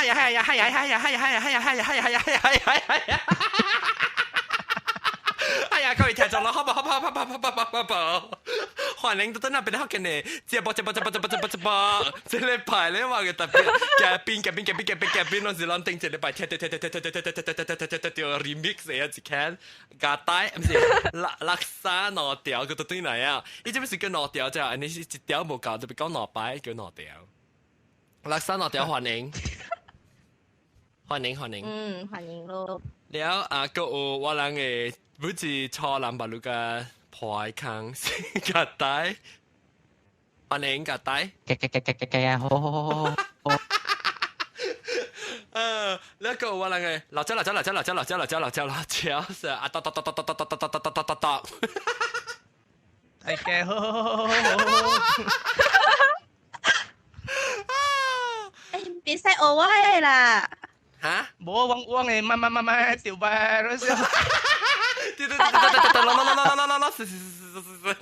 係啊係啊係啊係啊係啊係啊係啊係啊係啊係啊係啊係啊！哎呀，各位聽眾啦，好不好？好好好好好好好，歡迎到那邊好嘅呢，接波接波接波接波接波接波，這禮拜咧話嘅特別嘉賓嘉賓嘉賓嘉賓嘉賓，攏是攏頂這禮拜聽聽聽聽聽聽聽聽聽聽聽聽聽聽 remix 嘅一間，加帶唔是垃垃圾兩條，佢都對嚟啊！伊這邊是叫兩條啫，你是一條無夠，就別講兩擺叫兩條。垃圾兩條歡迎，歡迎歡迎。嗯，歡迎咯。了啊，閣有我人嘅。每次坐南白路嘅破坑夾帶，歡迎夾帶。嘅嘅嘅嘅嘅嘅啊！好好好好好。呢個我人嘅老椒老椒老椒老椒老椒老椒老椒老椒是啊，噠噠噠噠噠噠噠噠噠噠噠噠噠。係嘅，好好好好好好。誒，別使學我啦。嚇？冇啊，我我嘅慢慢慢慢掉擺嗰時。對對對對對對，啦啦啦啦啦啦啦，是是是是是是。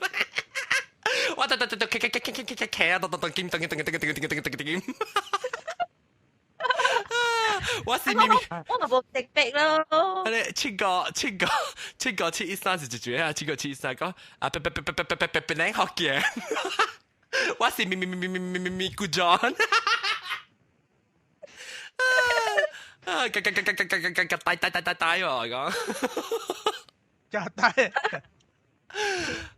我得得得得，開開開開開開開啊！咚咚咚，叮咚叮咚叮咚叮咚叮咚叮咚。我是咪咪，我咪冇直逼咯。你七個七個七個七一三是一句啊，七個七一三講啊，別別別別別別別別恁學嘅。我是咪咪咪咪咪咪咪咪古裝。啊！嘎嘎嘎嘎嘎嘎嘎嘎帶帶帶帶帶喎，講。夾帶。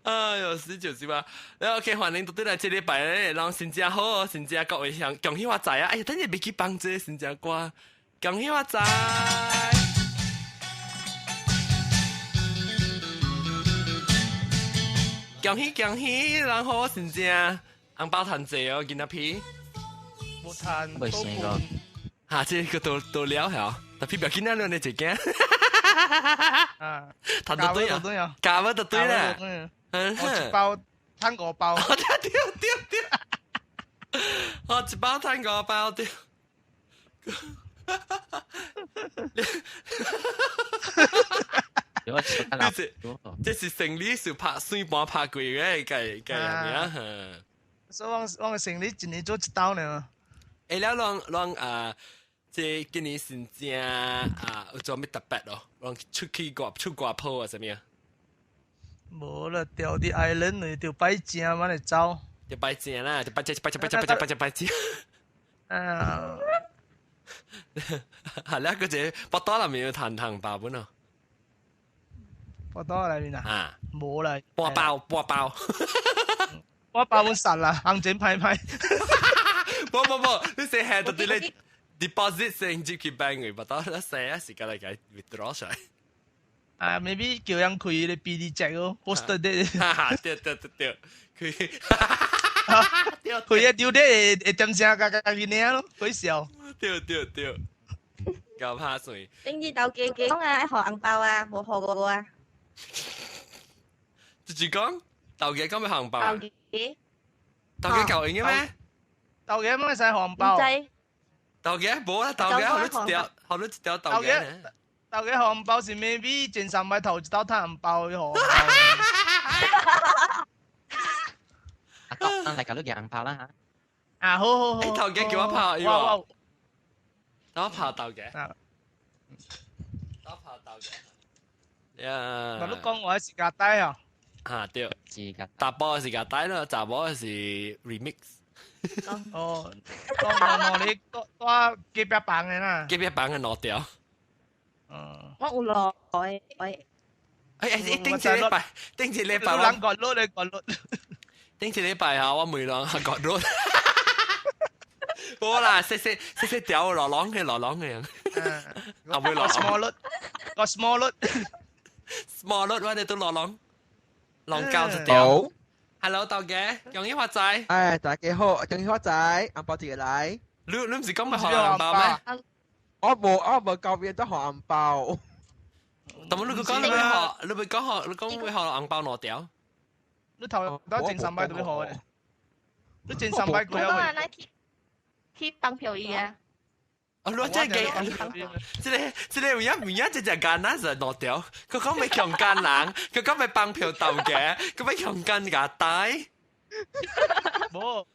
哎呦，死就是嘛。你 OK，歡迎到對來這禮拜咧，人新正好，新正各位鄉恭喜發財啊！哎呀，等陣別去幫這新正歌，恭喜發財！恭喜恭喜，然後新正紅包趁濟哦，囡仔皮。冇趁。未生個。嚇，這個都都了嚇，特別不要緊啊，你這件。啊，趁就對啊，夾乜就對啦。我一包趁五包。對對對，我一包趁五包對。這是生理是拍水盤拍過嘅，計計係咪啊？所以我我生理一年做一刀呢。欸，了，攏攏啊，這今年新正啊，有做咩特別咯？攏出去外出外鋪啊，啥物啊？無啦，調佇 island 裡就擺正嘛，來走。就擺正啦，就擺正擺正擺正擺正擺正擺正。啊！係啦，嗰隻腹肚內面有趁紅包本哦。腹肚內面啊？啊！無啦。半包半包。半包本實啦，行情歹歹。無無無，你先係到啲你 deposit 先入去 bank 嘅，不到你寫時間嚟計 withdraw 出來。啊，maybe 叫人開個 BD check 咯，post 的。哈哈，對對對對，開。開個丟的會點聲加加佢爾咯，鬼笑。對對對，夠拍水。頂住豆記記講啊，學紅包啊，無學過啊。就是講豆記講咩紅包？豆記。豆記夠用嘅咩？豆記乜使紅包？豆記無啦，豆記好多一條，好多一條豆記。豆記紅包是 maybe 前三擺頭一道趁紅包的紅包。阿哥，嚟搞到件紅包啦嚇。啊，好好好。欸，頭家叫我拍，伊話。我拍豆家。我拍豆家。呀。我你講話是夾帶啊？啊對。是夾。查甫是夾帶咯，查某是 remix。哦，講我你多多隔壁房的啦。隔壁房的兩條。嗯。我有落喂喂。欸欸，頂一禮拜，頂一禮拜我。人割落咧割落。頂一禮拜啊，我問人割落。無啦，細細細細條落啷嘅落啷嘅。啊，會落。 small 率，個 small 率，small 率我哋都落啷，啷夠就條。Hello，豆姐，恭喜發財！哎，大家好，恭喜發財，紅包一個來。你你唔是講要學紅包咩？我無我無交別得學紅包。但係你講你會學，你會講學，你講會學紅包兩條。你頭到前三擺都要學嘅，你前三擺過啊？我去去放票伊啊！哦，你真係記，這個這個有影有影，這隻簡單是兩條。佢講欲強姦人，佢講欲放票豆嘅，佢欲強姦牙帶。無，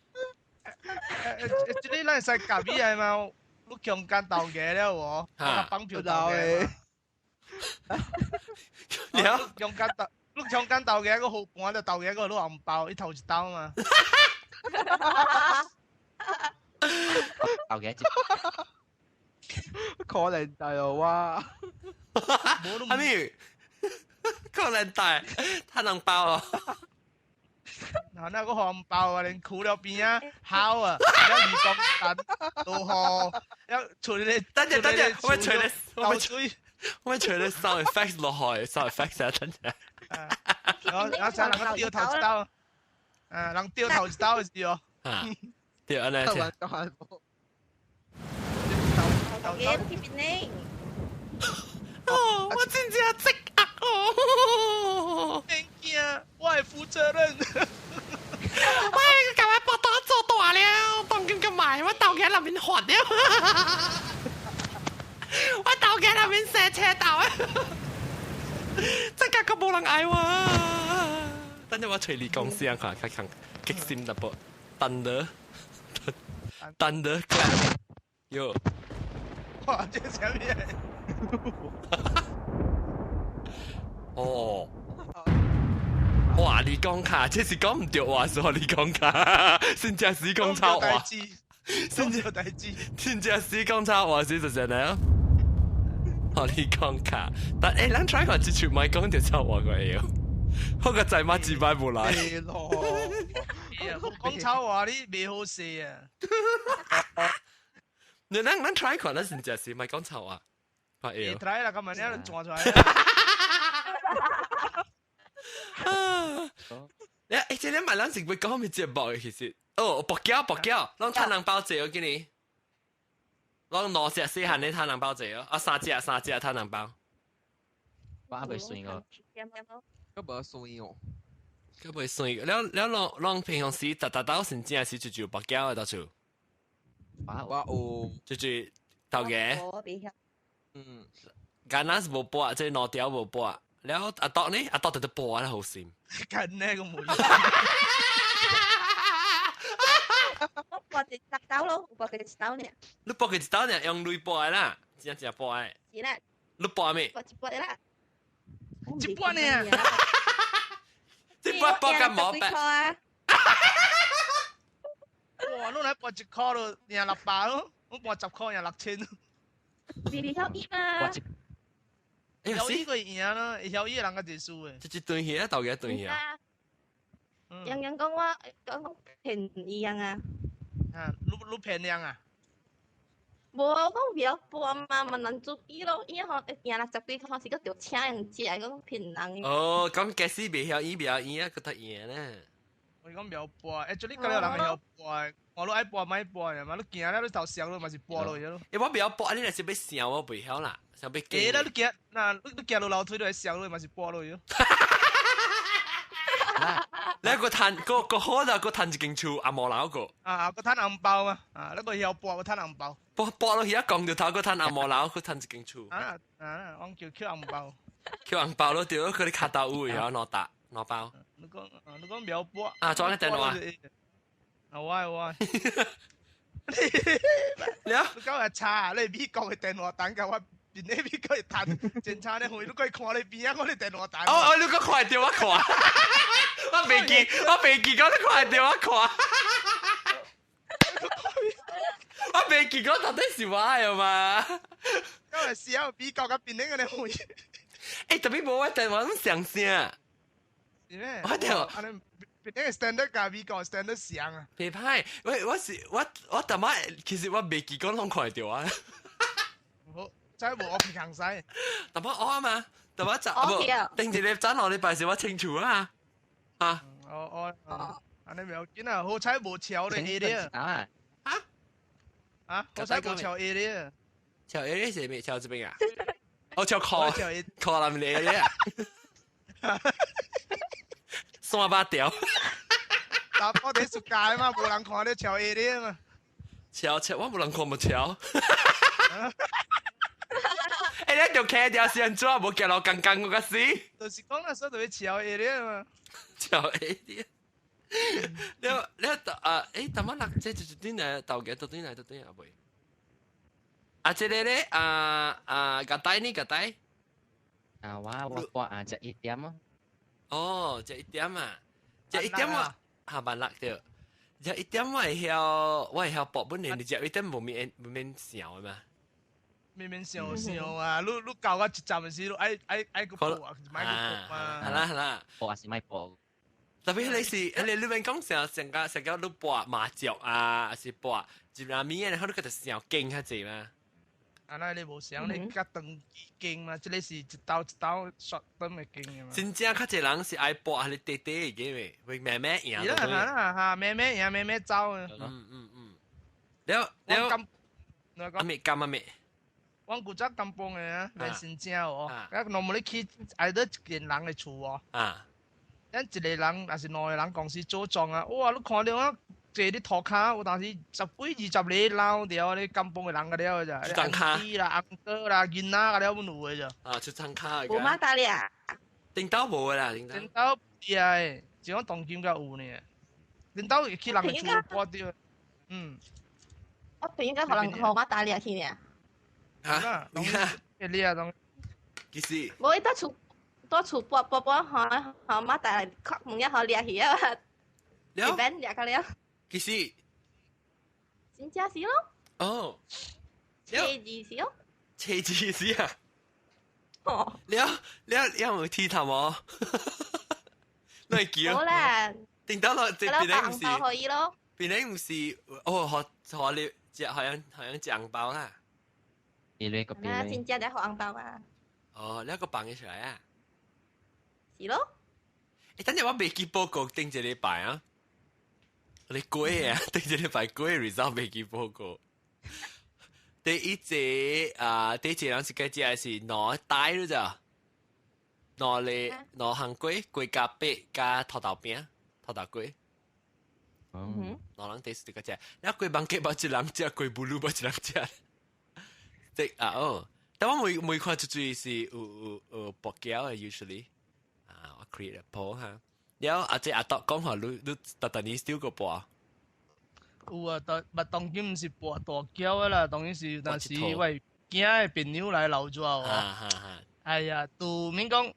這個咱會使夾伊的嘛？你強姦鬥嘅了喎，我綁票鬥嘅。了，強姦鬥，你強姦鬥嘅個好盤就鬥嘅個攞紅包，一頭一刀嘛。鬥嘅。可能大佬啊！係咪？可能大，他能包啊！嗱，那個紅包啊，連褲了邊啊，烤啊，一二公蛋，落河，一除你，等陣等陣，我除你，我吹，我除你 sound effects 落去，sound effects 啊，等陣。我想人個掉頭一刀，啊，人掉頭一刀嘅時候，啊，對啊，呢，哦，我真正即刻哦！免驚，我會負責任。喂，今日報道做大了，當今個賣，我頭家那邊發了，我頭家那邊射車頭啊！這個個無人愛我。等陣我隨你講聲看，看看激心淡薄，等得，等得，喲。哇！這啥物？哦，哇！你講卡，這是講唔對話，是你講卡，真正是講臭話，真正代誌，真正是講臭話是就是呢。哦，你講卡，但誒，咱 try 看這出咪講條臭話個會，我個仔媽自擺無來。咯，講臭話你袂好勢啊！你咱咱 try 看，咱真正是咪講臭話？會 try 啦，今日你轉出來。你誒，這兩晚咱是會講咩節目嘅？其實，哦，薄餃薄餃，攏趁人包濟我記你，攏兩隻細漢的趁人包濟哦，啊三隻三隻趁人包。我還未算過。都無算哦。都未算，了了攏攏平常時逐逐斗先正是就就薄餃的到處。我有，就就頭家。嗯，簡單是無播，這兩條無播。了阿多呢？阿多就得播啦，好心。近呢個冇。我播一刀咯，我播一刀呢。你播一刀呢？用鐳播的啦，真正播的。是啦。你播咩？播一播的啦。一播呢？一播播甲毛白。哇！你來播一箍就贏600咯，我播10箍贏6000。你曉伊嘛？曉伊個贏咯，曉伊人較濟輸的。這一頓去啊，頭家頓去啊。樣樣講我講騙伊樣啊。啊，你你騙人啊？無，我講袂曉播嘛，嘛難注意咯。伊吼贏60幾箍是閣著請人食，講騙人。哦，講假使袂曉伊袂曉伊啊，閣較贏咧。我講袂曉播，欸，做你教了人會曉播，我你愛播莫播嘛，你行了你頭上你嘛是播落去咯。欸，我袂曉播，你若是欲想我袂曉啦，想欲記。欸，你行，那你你行落樓梯你會上你嘛是播落去。你個趁個個好啦，個趁一間厝阿毛樓個。啊，個趁紅包啊，啊，你個曉播個趁紅包。播播落去啊，講著頭個趁阿毛樓，個趁一間厝。啊啊，我叫捡紅包。捡紅包咯，對，佢哋卡到有曉兩打兩包。你講，你講袂曉播。啊，裝個電話。啊，我我。了。你講係差，你美國的電話單甲我邊咧美國的單，真差咧，你過看你邊啊，我的電話單。哦哦，你閣看著我看。我袂記，我袂記講你看著我看。我袂記講到底是我的嘛？因為時候美國甲邊咧個咧會。欸，特別無我電話攏上聲。是咩？我電話。邊個 standard 甲美國 standard 上啊？袂歹，我我是我我逐擺其實我袂記講攏看著啊。好，真無我平衡使。逐擺我啊嘛，逐擺早無頂一個早兩禮拜時我清楚啊。啊！哦哦，按呢袂要緊啊，好彩無超咧 A 咧。啊！啊！好彩無超 A 咧。超 A 咧是咩？超這邊啊？哦，超靠，靠南面咧。三百條。我佇出街嘛，無人看咧超 A 咧嘛。超超，我無人看無超。欸，你著騎條是按怎？無行路剛剛我較死。就是講那時候就會超 A 咧嘛。超 A 咧。了了啊！欸，淡仔六這就是轉來頭家，倒轉來倒轉來未？啊，這個咧，啊啊，個帶呢個帶？啊，我播啊，食一點咯。哦，食一點啊，食一點啊，下萬六對。食一點我會曉播本年，你食一點無免無免想的嘛？免免想想啊！你教我一站的時，你愛愛愛個播啊，買個播嘛。係啦係啦，播還是咪播？特別你是你免講成成個成個你播麻雀啊，還是播一阿面，然後你覺得想勁較濟嘛？啊，那你無想你較長期經嘛？這個是一刀一刀刷短的經嘛。真正較濟人是愛播係你短短的嘅，會慢慢贏。係啦係啦嚇，慢慢贏，慢慢走啊。嗯嗯嗯。了了，阿未甘阿未。阮古早甘榜的啊，免新正哦，啊，攏無你去挨到一間人的厝哦。啊。咱一個人，抑是兩個人公司組裝啊，哇！你看著啊，坐佇塗跤，有當時十幾二十個老著，你甘榜的人個了咋？出張卡啦、翁哥啦、囡仔個了，阮有的咋？啊，出張卡。無馬達咧。頂到無啦，頂到。頂到厲害，只講當今才有呢。頂到會去人的厝播著，嗯。我朋友甲予人號碼打掠去呢。嚇？你啊，當。其實。無伊佇厝。佇厝播播播，吼號碼帶來，敲門一予掠去啊！了。變掠個了。其實。真正是咯。哦。車字是咯。車字是啊。哦。了了了，有剃頭毛？你叫。好啦。頂到落，這邊唔是。可以咯。邊唔是，哦，學學你食，好像好像食紅包啦。你個邊？啊，真正在學紅包啊。哦，你個放起來啊？是咯。欸，等陣我未記報告頂一禮拜啊！你過啊，頂一禮拜過 result 未記報告。第一隻啊，第一隻人是計只是兩袋了咋？兩個兩項粿，粿加白加土豆餅，土豆粿。嗯。兩人第四個隻，你粿網雞無一人食，粿布魯無一人食。即啊哦，但我每每看出去是有有有薄膠的 usually。啊，我 create a poll 哈。然後阿姐阿多講話，你你特特你丟個播？有啊，但但當今毋是播大繳的啦，當然是但是我囝的朋友來留住哦。哎呀，就免講，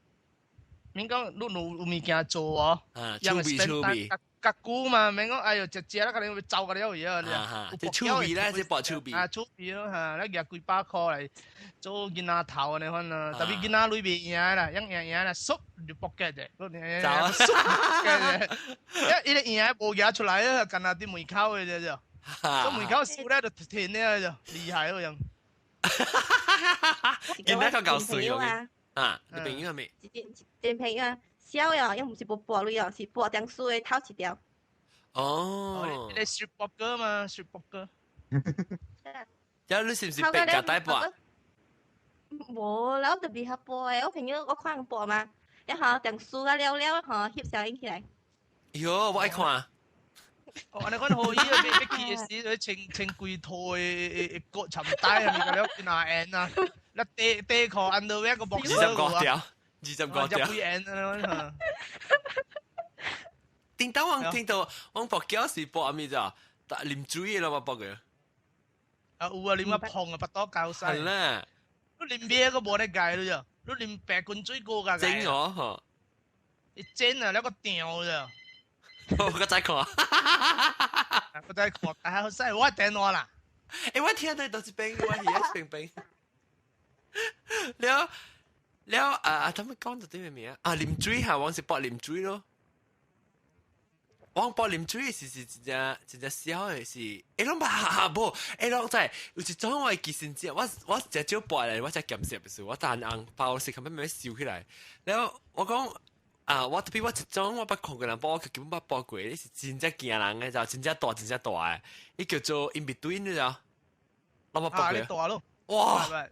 免講，你有有物件做哦。啊，趣味趣味。較久嘛，免講，哎喲，食食啦，可能會走個了去啊。這趣味咧，這博趣味。啊，趣味咯嚇，你舉幾百塊來做囡仔頭按呢款啊，特別囡仔女袂贏啦，樣贏贏啦，縮就搏嘅啫，走啊，縮嘅啫，一一個贏無舉出來啊，干焦佇門口的啫啫，做門口輸咧就停了就厲害哦樣。囡仔較搞笑啊！啊，你朋友係咪？一朋友。小哦，又毋是無博鐳哦，是博點數的頭一條。哦，你雪博哥嘛，雪博哥。有你是毋是白夾帶博？無啦，我特別較博的，我朋友我看人博嘛，然後點數啊了了，吼翕相影起來。喲，我愛看。哦，按呢款好伊啊，欲去的時，就穿穿規套的的國尋帶啊，咪個了見下緣啊，你底底褲按到一個木25條。25條。頂到我聽到我博繳是博咩咋？但啉水的啦嘛博嘅。啊有啊，啉啊碰啊，腹肚夠細。係啦。你啉啤個無得戒咯咋？你啉白滾水過個。整我嗬。一整啊，那個掉咋？我個再看。我再看，哎，好細，我電話啦。欸，我聽到都是邊，我而家邊邊。了。了啊！他們講到啲咩名啊？啉水嚇，我是博啉水咯。我博啉水是是真正真正痟的是，欸攏嘛無，欸攏在有一種我會記先知，我我食少博來，我才鹹濕的時，我彈紅包是咁樣慢慢收起來。然後我講啊，我特別我一種我捌看過人博，我根本捌博過，是真正驚人的，就真正大真正大的，伊叫做 in between 你知道？我捌博過。哇！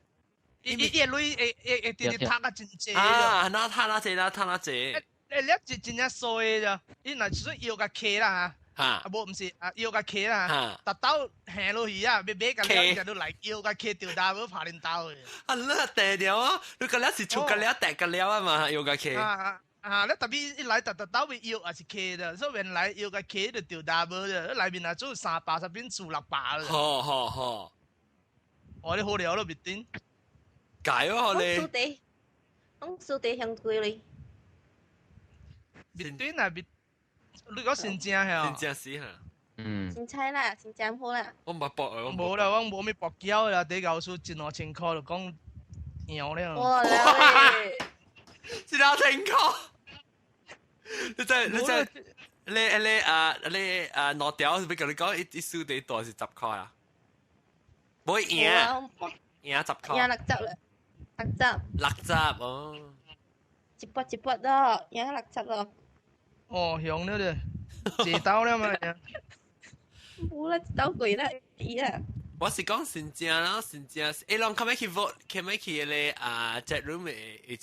伊伊伊鐳會會會直直讀啊真濟啊，哪讀哪濟，哪讀哪濟。欸，你一真正衰咋？伊若是說搖甲溪啦嚇，啊無毋是啊搖甲溪啦嚇，逐斗行落去啊，欲買甲了，就來搖甲溪掉大無拍恁兜的。啊，你地了啊！你甲了是出甲了，地甲了啊嘛，搖甲溪。啊啊！你特別一來逐逐斗欲搖也是溪的，所以原來搖甲溪就掉大無的，內面若做300，十變做600了。好好好。我你好料咯，別頂。解哦你。輸地，攏輸地向貴咧。別頂啊別，你講新正係新正是哈。嗯。凊彩啦，新正好啦。我唔捌搏啊，我無啦，我無咩搏繳啦，第搞輸一兩千塊就講贏了。哇咧！一兩千塊。你真你真你你啊你啊攞掉，俾佢你講一一輸地多是10塊啊？冇贏，贏十塊。贏60啦，六十。六十哦。一筆一筆咯，贏60咯。哦，響了咧，一刀了嘛。冇啦，一刀貴啦，伊啦。我是講新正啦，新正，欸，人較欲去 vote，較欲去彼个啊 chat room 的，一個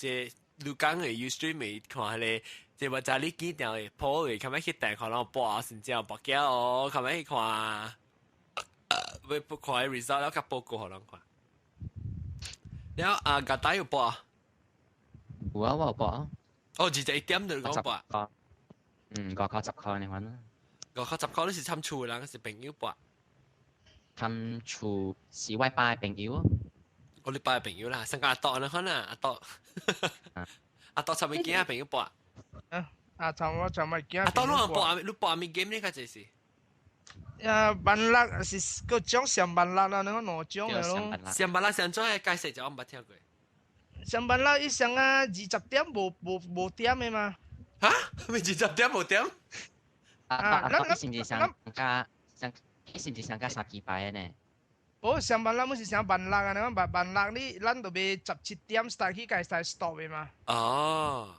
鷺港的 Ustream 的看彼个，這我知你見到的 poll 的，較欲去訂看人播新正博繳哦，較欲去看，欲不看 result 了，較報告予人看。了啊，個大有播？有啊，我有播啊。哦，21點就講播。嗯，5塊10塊你玩啦。5塊10塊你是參厝的人，是朋友播？參厝是我爸的朋友。我你爸的朋友啦，上個阿多你看啦，阿多，阿多參物囝朋友播。啊，啊，參我參物囝。阿多你播你播咩 game 呢？較濟是？啊，萬樂是個種上萬樂啦，你講兩種的咯。上萬樂上種的解釋就我毋捌聽過。上萬樂伊上啊20點無無無點的嘛？哈？咩20點無點？啊啊！咱是毋是上加上？是毋是上加三幾百的呢？無上萬樂，毋是上萬樂啊！你講萬萬樂，你咱就欲17點 start 起，該使 stop 的嘛？哦。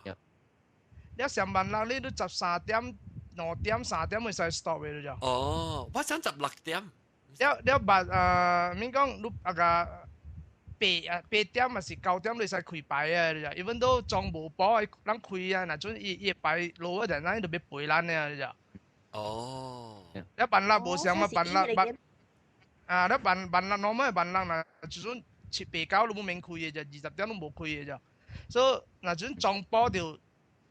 了上萬樂，你都13點、2點、3點會使 stop 的就。哦，我想16點。了了萬啊，免講你啊個8點嘛是9點，你使開牌啊！就，even 都裝無保，咱開啊，若準伊伊牌落啊，陣咱就欲賠咱的就。哦。了萬樂無相嘛，萬樂萬啊！了萬萬樂normal萬樂若就算七八九攏免開的，就20點攏無開的就。所以若準裝保就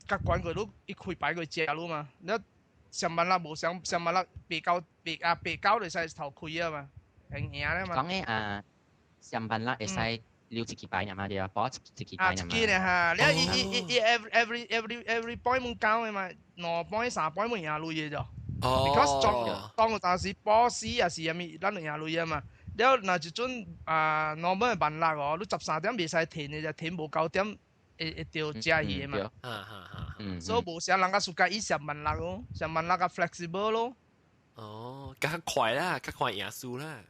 較懸過你一開牌過食你嘛。了上萬樂無相，上萬樂八九八啊八九就使頭開啊嘛，會贏了嘛。講的啊，上萬樂會使留一支牌爾嘛對啊，保一支牌啊，一支咧哈，了伊伊伊伊 every every every point 滿交的嘛，2 point 3 point 滿贏鐳的就。哦。 Because 當當有當時保死也是啥物，咱就贏鐳啊嘛。了若一陣啊，normal 萬六哦，你13點袂使停的，就停無9點會會著食魚的嘛。所以無啥人較 suka 伊上萬六哦，上萬六較 flexible 咯。哦，較快啦，較快贏輸啦。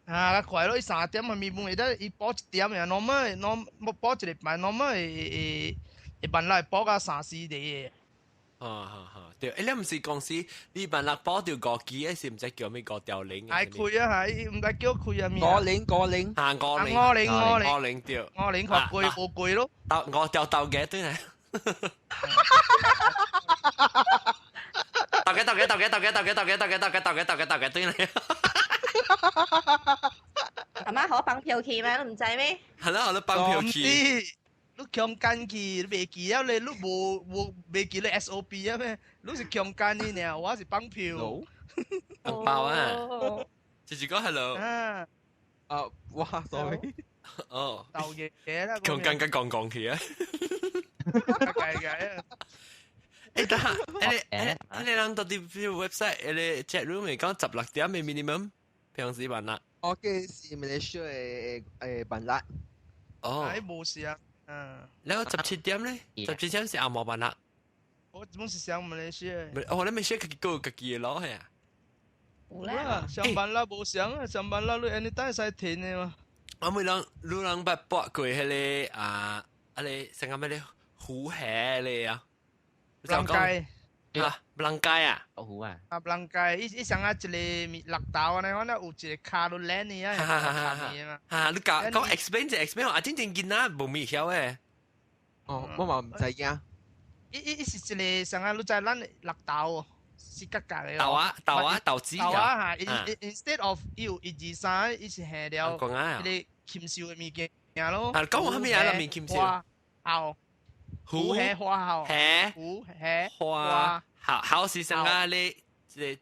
啊，較快咯！伊3點係咪會得伊補1點呀？normal normal 補一禮拜，normal 會會會萬六補到三四個的。啊哈哈，對，欸，你毋是公司，你萬六補著五支，還是毋知叫咩五條零？愛開啊，係，毋知叫開啊咩？五零五零，嚇五零，五零五零五零對，五零較貴無貴咯。鬥五條鬥嘅對嚟。鬥嘅鬥嘅鬥嘅鬥嘅鬥嘅鬥嘅鬥嘅鬥嘅鬥嘅鬥嘅鬥嘅對嚟。阿媽可放票去咩？你毋知咩？係咯，我都放票去。你強姦去，你袂記了咧？你無無袂記咧 SOP 啊咩？你是強姦你爾，我是綁票。紅包啊！就是講 hello。啊！啊，哇，sorry。哦。鬥嘢啦。強姦緊講講去啊！計計啊！欸，等下，欸欸，你人到底 website，欸，你 chat room 會講16點的 minimum，平時萬六。我嘅是馬來西亞的誒萬六。哦。哎，無事啊。嗯。然後17點咧？17點是紅毛萬六。我本是想馬來西亞。哦，你馬來西亞家己有家己的路係啊？有啦。上班啦無相啊，上班啦你 anytime 使停的嘛。我每人你人捌搏過彼個啊，啊個成個咩咧虎蝦咧啊？人街啊，人街啊，虎啊。啊，人街，伊伊上啊一個綠豆安尼，反正有一個跤都軟的啊，跤嘛。哈，你講講 explain 就 explain，啊，真正囡仔無咪曉的。哦，我嘛毋知影。伊伊伊是一個上啊，你知咱綠豆是角角的。豆啊豆啊豆子豆啊嚇，instead of 伊有一二三，伊是下了彼個禽獸的物件咯。啊，講有啥物啊？內面禽獸。後。虎蝦花蝦虎蝦花，猴猴是啥啊？你這個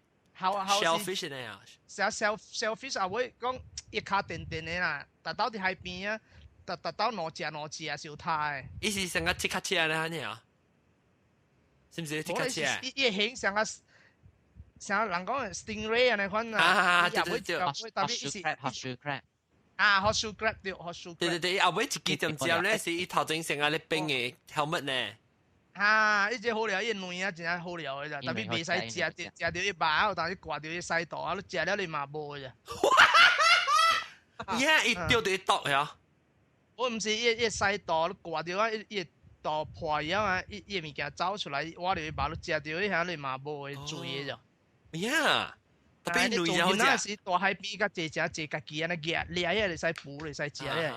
好好 shellfish 呢啊？成 shellfish 啊，會講一卡電電的啦，特到佇海邊啊，特特到兩隻兩隻小他的。伊是成個即卡車咧，呢啊？是毋是即卡車？伊伊形成個像人講 stingray 按呢款啊。啊，對對對。特別是 horseshoe crab。啊，horseshoe crab 對，horseshoe。對對對，後尾一支針針咧，是伊頭前成個咧冰的 helmet 呢。啊！伊這好料，伊卵啊，真正好料的咋，特別袂使食，食著伊肉，但是掛著伊屎肚啊，你食了你嘛無咋。耶！伊掉佇毒呀？我毋是伊伊屎肚，你掛著啊，伊伊肚破伊啊，伊伊物件走出來，挖著伊肉，你食著伊遐你嘛無會醉的咋。耶！特別卵好食。是大海邊較濟食濟家己按呢夾，掠遐會使捕，會使食咧。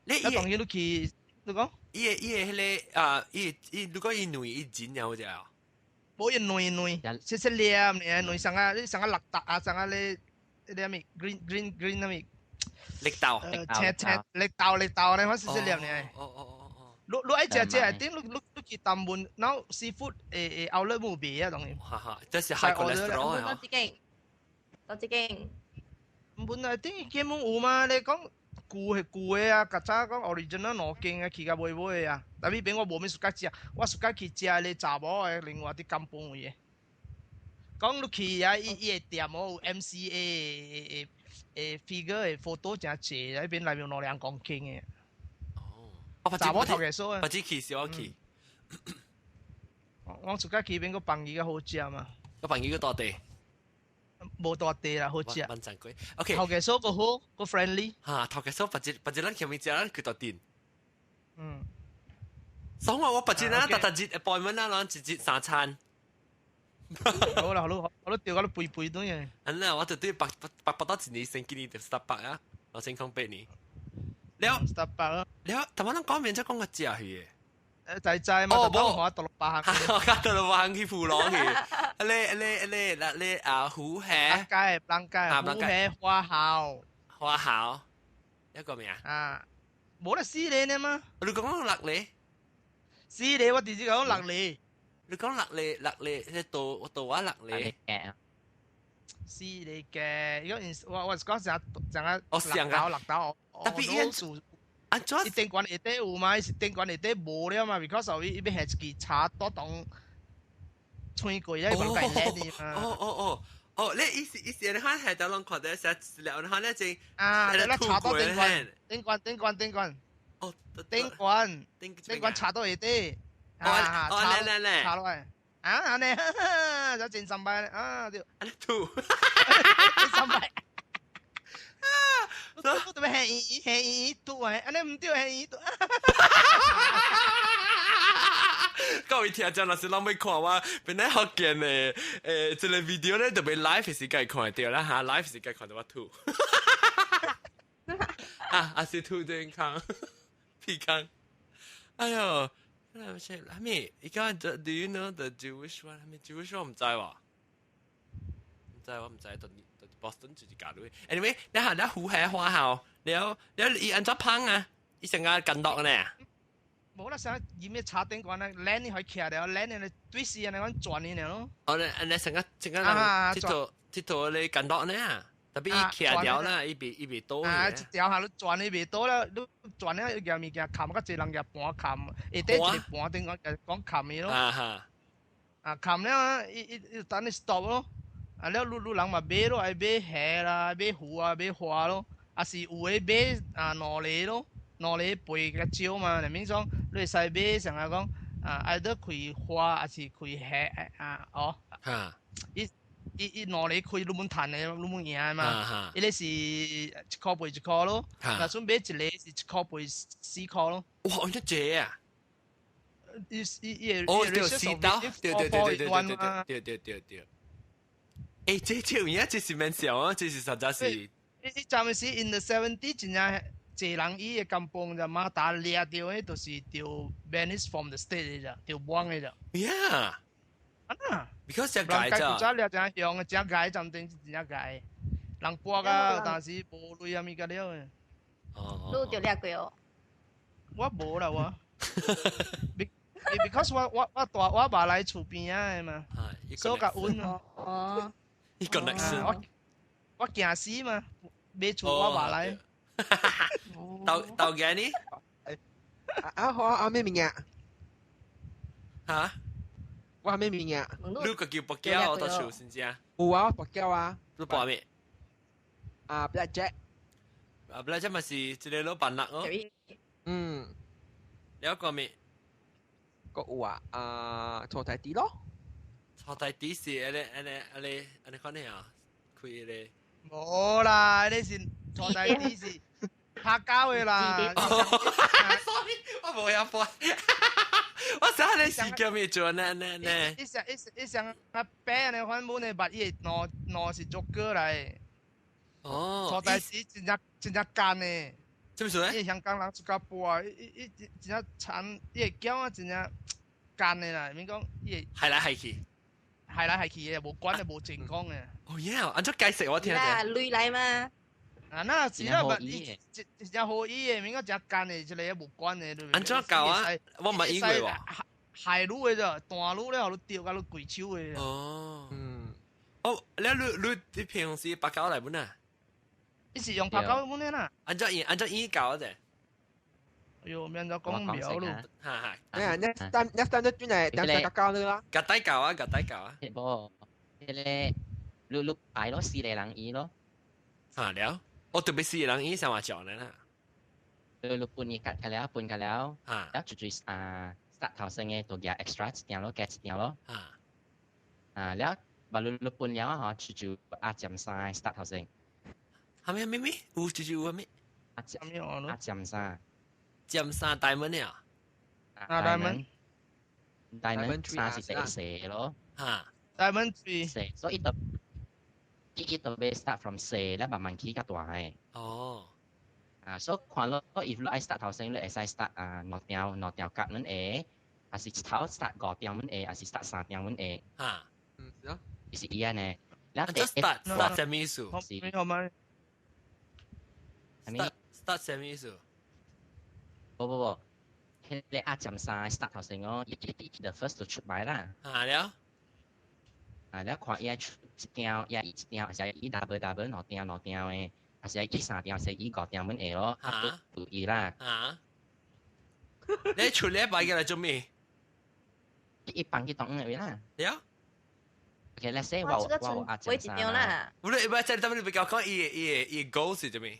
你當然你去。你講？伊個伊個彼個啊，伊伊如果伊卵伊剪了好食啊？無伊卵卵，細細粒爾，卵上啊，你上啊綠豆啊，上啊咧，彼個物 green green green 啥物？綠豆，青青綠豆綠豆咧，反細細粒爾。哦哦哦哦。你你愛食這個頂，你你你去東門，然後 seafood 誒誒 outlet 無賣啊，當然。哈哈，這是 high cholesterol 啊。多一間，多一間。本來頂金門有嘛？你講。舊係舊的啊，較早講 original 兩間啊，去甲買買啊。但彼邊我無物暑假食，我暑假去食咧查某的，另外佇金本位的。講你去啊，伊伊個店哦有 MCA 的的 figure 的 photo 誠濟，彼邊內面有2、2公頃的。哦，查某頭家說啊。我只去是我去。我暑假去邊個飯魚較好食嘛？個飯魚個大地。無大地啦，好食。萬讚貴。OK。頭家嫂個好，個 friendly。嚇，頭家嫂別日別日咱前面食，咱去到店。嗯。爽啊！我別日咱逐逐日 appointment 啊，咱一日三餐。好啦，好咯，我都掉到你肥肥頓嘅。嗯啦，我就對白白白到一年先，今年就 Starbucks 啊，2008年。了 Starbucks 啊。了，頭先咱講面才講個食去嘅。誒，在在嘛，就講我到六百行。我到六百行去富朗去。咧咧咧，嗱咧啊，虎蟹。街，人街，虎蟹花蠔。花蠔，一個咩啊？啊，無得四個呢嘛。你講六個？四個，我直接講六個。你講六個，六個，你到到我六個。四個嘅，如果我我是講成成個哦，成個六豆，特別伊啊，伊頂懸下底有嘛？伊是頂懸下底無了嘛？because 伊伊欲下一支茶多當穿過，伊無家叻哩嘛。哦哦哦哦，你意思意思你看下頭攏看到寫了，你看咧正啊，你茶多頂懸，頂懸頂懸頂懸。哦，頂懸頂懸茶到下底。啊，哦，嚟嚟嚟，插落來，啊，按呢，就真三擺啊，對，按呢吐，真三擺，啊，我特別輕伊輕伊吐啊，按呢毋對輕伊吐，各位聽眾，若是攏欲看我，本來福建的誒，這個 video 咧，特別 live 時間看著啦哈，live 時間看到我吐，啊，啊是吐健康，屁康，哎喲。那是阿咪，伊講 Do you know the Jewish one？阿咪 Jewish 我毋知喎，毋知我毋知，到到 Boston 就是假的。Anyway，你行得虎蟹花蠔，了了伊按怎烹啊？伊成個筋落呢？無啦，成伊咩茶頂懸啊，靚你可以徛了，靚你對死按呢款轉你咯。哦，你按呢成個成個人，這套這套你筋落呢？特別伊徛掉啦，伊袂伊袂倒。啊，一條下你轉伊袂倒啦，你轉了伊物件冚較濟人舉盤冚，下底一個盤頂講講冚伊咯。啊哈。啊，冚了啊，伊伊伊等你 stop 咯。啊了，愈愈人嘛買咯，愛買蝦啦，買魚啊，買花咯。啊是有的買啊兩個咯，兩個肥較少嘛。就免講你會使買上下講啊，愛得開花還是開蝦啊？哦。哈。伊。伊伊兩個開，你免趁的，你免贏的嘛。伊個是1塊賠1塊咯，若準買一個是1塊賠4塊咯。哇！咁濟啊！伊伊伊哦，對，四刀，對對對對對對對對對對。欸，這這有影，這是免笑啊，這是實在是。伊伊陣時 in the 70 真正濟人伊的甘榜就馬達掠著的，就是著 vanish from the state 的咋，著亡的咋。 Yeah。啊！Because 只解咋？古早掠真凶，真解暫定真正解。人搏啊，但是無鐳啊物個了的。哦。你有著掠過哦？我無啦我。Because 我我我大我爸來厝邊仔的嘛，所以較穩。哦。呢個 connection。我驚死嘛，買厝我話來。豆豆嘅呢？啊好啊，咩物件？嚇？我咩物件？你個叫博膠，我到厝先知啊。有啊，博膠啊。你博咩？啊，Black Jack。啊，Black Jack 咪是一個老板咯。嗯。你有個咩？個有啊，啊，坐大啲咯。坐大啲是安尼安尼安尼安尼款呢啊？開個。冇啦，你是坐大啲是拍膠的啦。 Sorry，我冇有播。我想你是叫咩做呢呢呢？一想一一想啊，白呢反本的捌伊的腦腦是足過來。哦。坐大啲真正真正乾的。做咩事咧？伊香港人出較播，伊伊真正慘，伊的腳啊真正乾的啦，免講伊會。係來係去。係來係去的，無管的，無成功的。哦耶！按怎解釋我聽下。累來嘛？啊，那是啦，伊真真好醫的，免講真乾的，這個無關的。按怎教啊？我毋捌醫過喎。害滷的啫，大滷了，予你釣甲你跪手的。哦。嗯。哦，你你你平常時白膠來本啊？伊是用白膠本的啦。按怎醫按怎醫教啫？哎喲，免怎講苗咯。哈哈。哎呀，next time next time 就轉嚟等下教你啦。夾底教啊，夾底教啊。無，彼個你你擺咯，四個人醫咯。啊了，我特別四個人醫上話講的啦。你你半日夾個了，半個了，啊，了就就啊，start 頭先嘅就夾 extra 一點咯，加一點咯。啊。啊了，把你你半了啊，就就壓佔三 start 頭先。係咩咩咩？有就就有咩？壓佔壓佔三。佔三大門啊？啊大門。大門三是第四咯。啊。大門四。四，所以就伊就欲 start from 四，咧慢慢起較大个。哦。啊，所以看咯，if 你愛 start 頭先，你會使 start 啊兩條兩條夾阮下，還是一頭 start 五條阮下，還是 start 三條阮下。啊。嗯，是啊。是伊安呢。然後 start start 啥物意思？是。好嗎？start start 啥物意思？無無無，彼個壓佔三 start 頭先哦，伊 the first 就出來啦。啊了。啊，你看伊愛出一條，伊愛一條，還是伊 double double 兩條兩條的，還是伊三條，還是伊五條阮下咯，啊，注意啦。啊！你出禮拜嘅來做咩？伊放去當嘅位啦。了。 OK，let's say 我我壓佔三啦。唔你唔係，即係你比較講伊伊伊 goal 是做咩？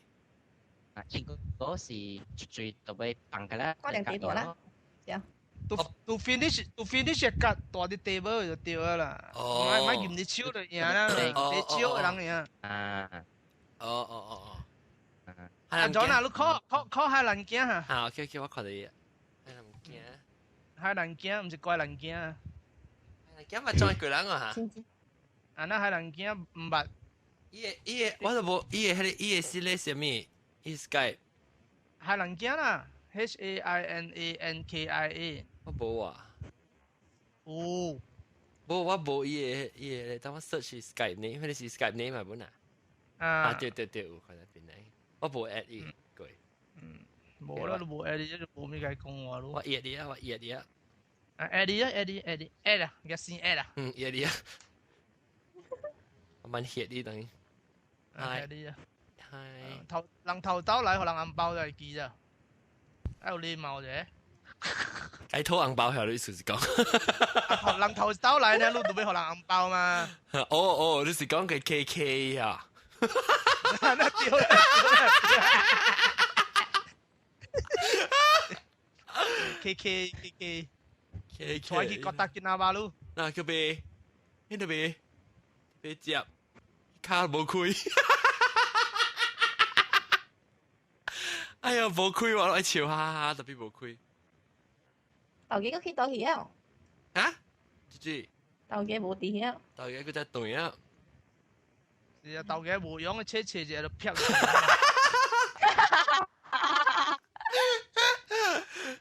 啊，伊 goal 是最特別放個啦。掛兩幾多啦？對。 To finish to finish 一格大啲 table 就對啦。哦。莫莫用隻手就贏啦，隻手的人贏。啊。哦哦哦哦。阿 John 啊，你 call call call 海南鏡哈。好，OK OK，我看到伊。海南鏡。海南鏡，毋是怪人鏡。海南鏡嘛裝過人啊嚇。啊，那海南鏡毋捌。伊個伊個，我都無伊個彼個伊個是咧啥物？伊 Skype。海南鏡啦，HAINANKIA。我無啊。哦。無，我無伊個伊個，等我 search Skype name，彼個是 Skype name 嘛本啊。啊，對對對，有看到邊嚟，我無 add 伊過。嗯，無啦，你無 add 伊，就無咩共講話咯。我 add 你啊，我 add 你啊。啊，add 你啊，add 你，add 你，add 啊，而先 add 啊。嗯，add 你啊。我蠻 add 你等於。 add 你啊。係。頭人頭兜來，予人紅包就會記咋。愛有禮貌者。該討紅包曉你意思是講。人頭兜來呢，你都欲予人紅包嘛？哦哦，你是講個 KK 啊？那對啦。KK KK KK，帶去哥打京納巴魯。那叫買，彼度買，買接，卡無開。哎呀，無開我愛笑哈哈，特別無開。頭家閣去倒去啊？啊？姐姐。頭家無佇遐。頭家閣在斷啊。是啊，頭家無用，切切一下就撇。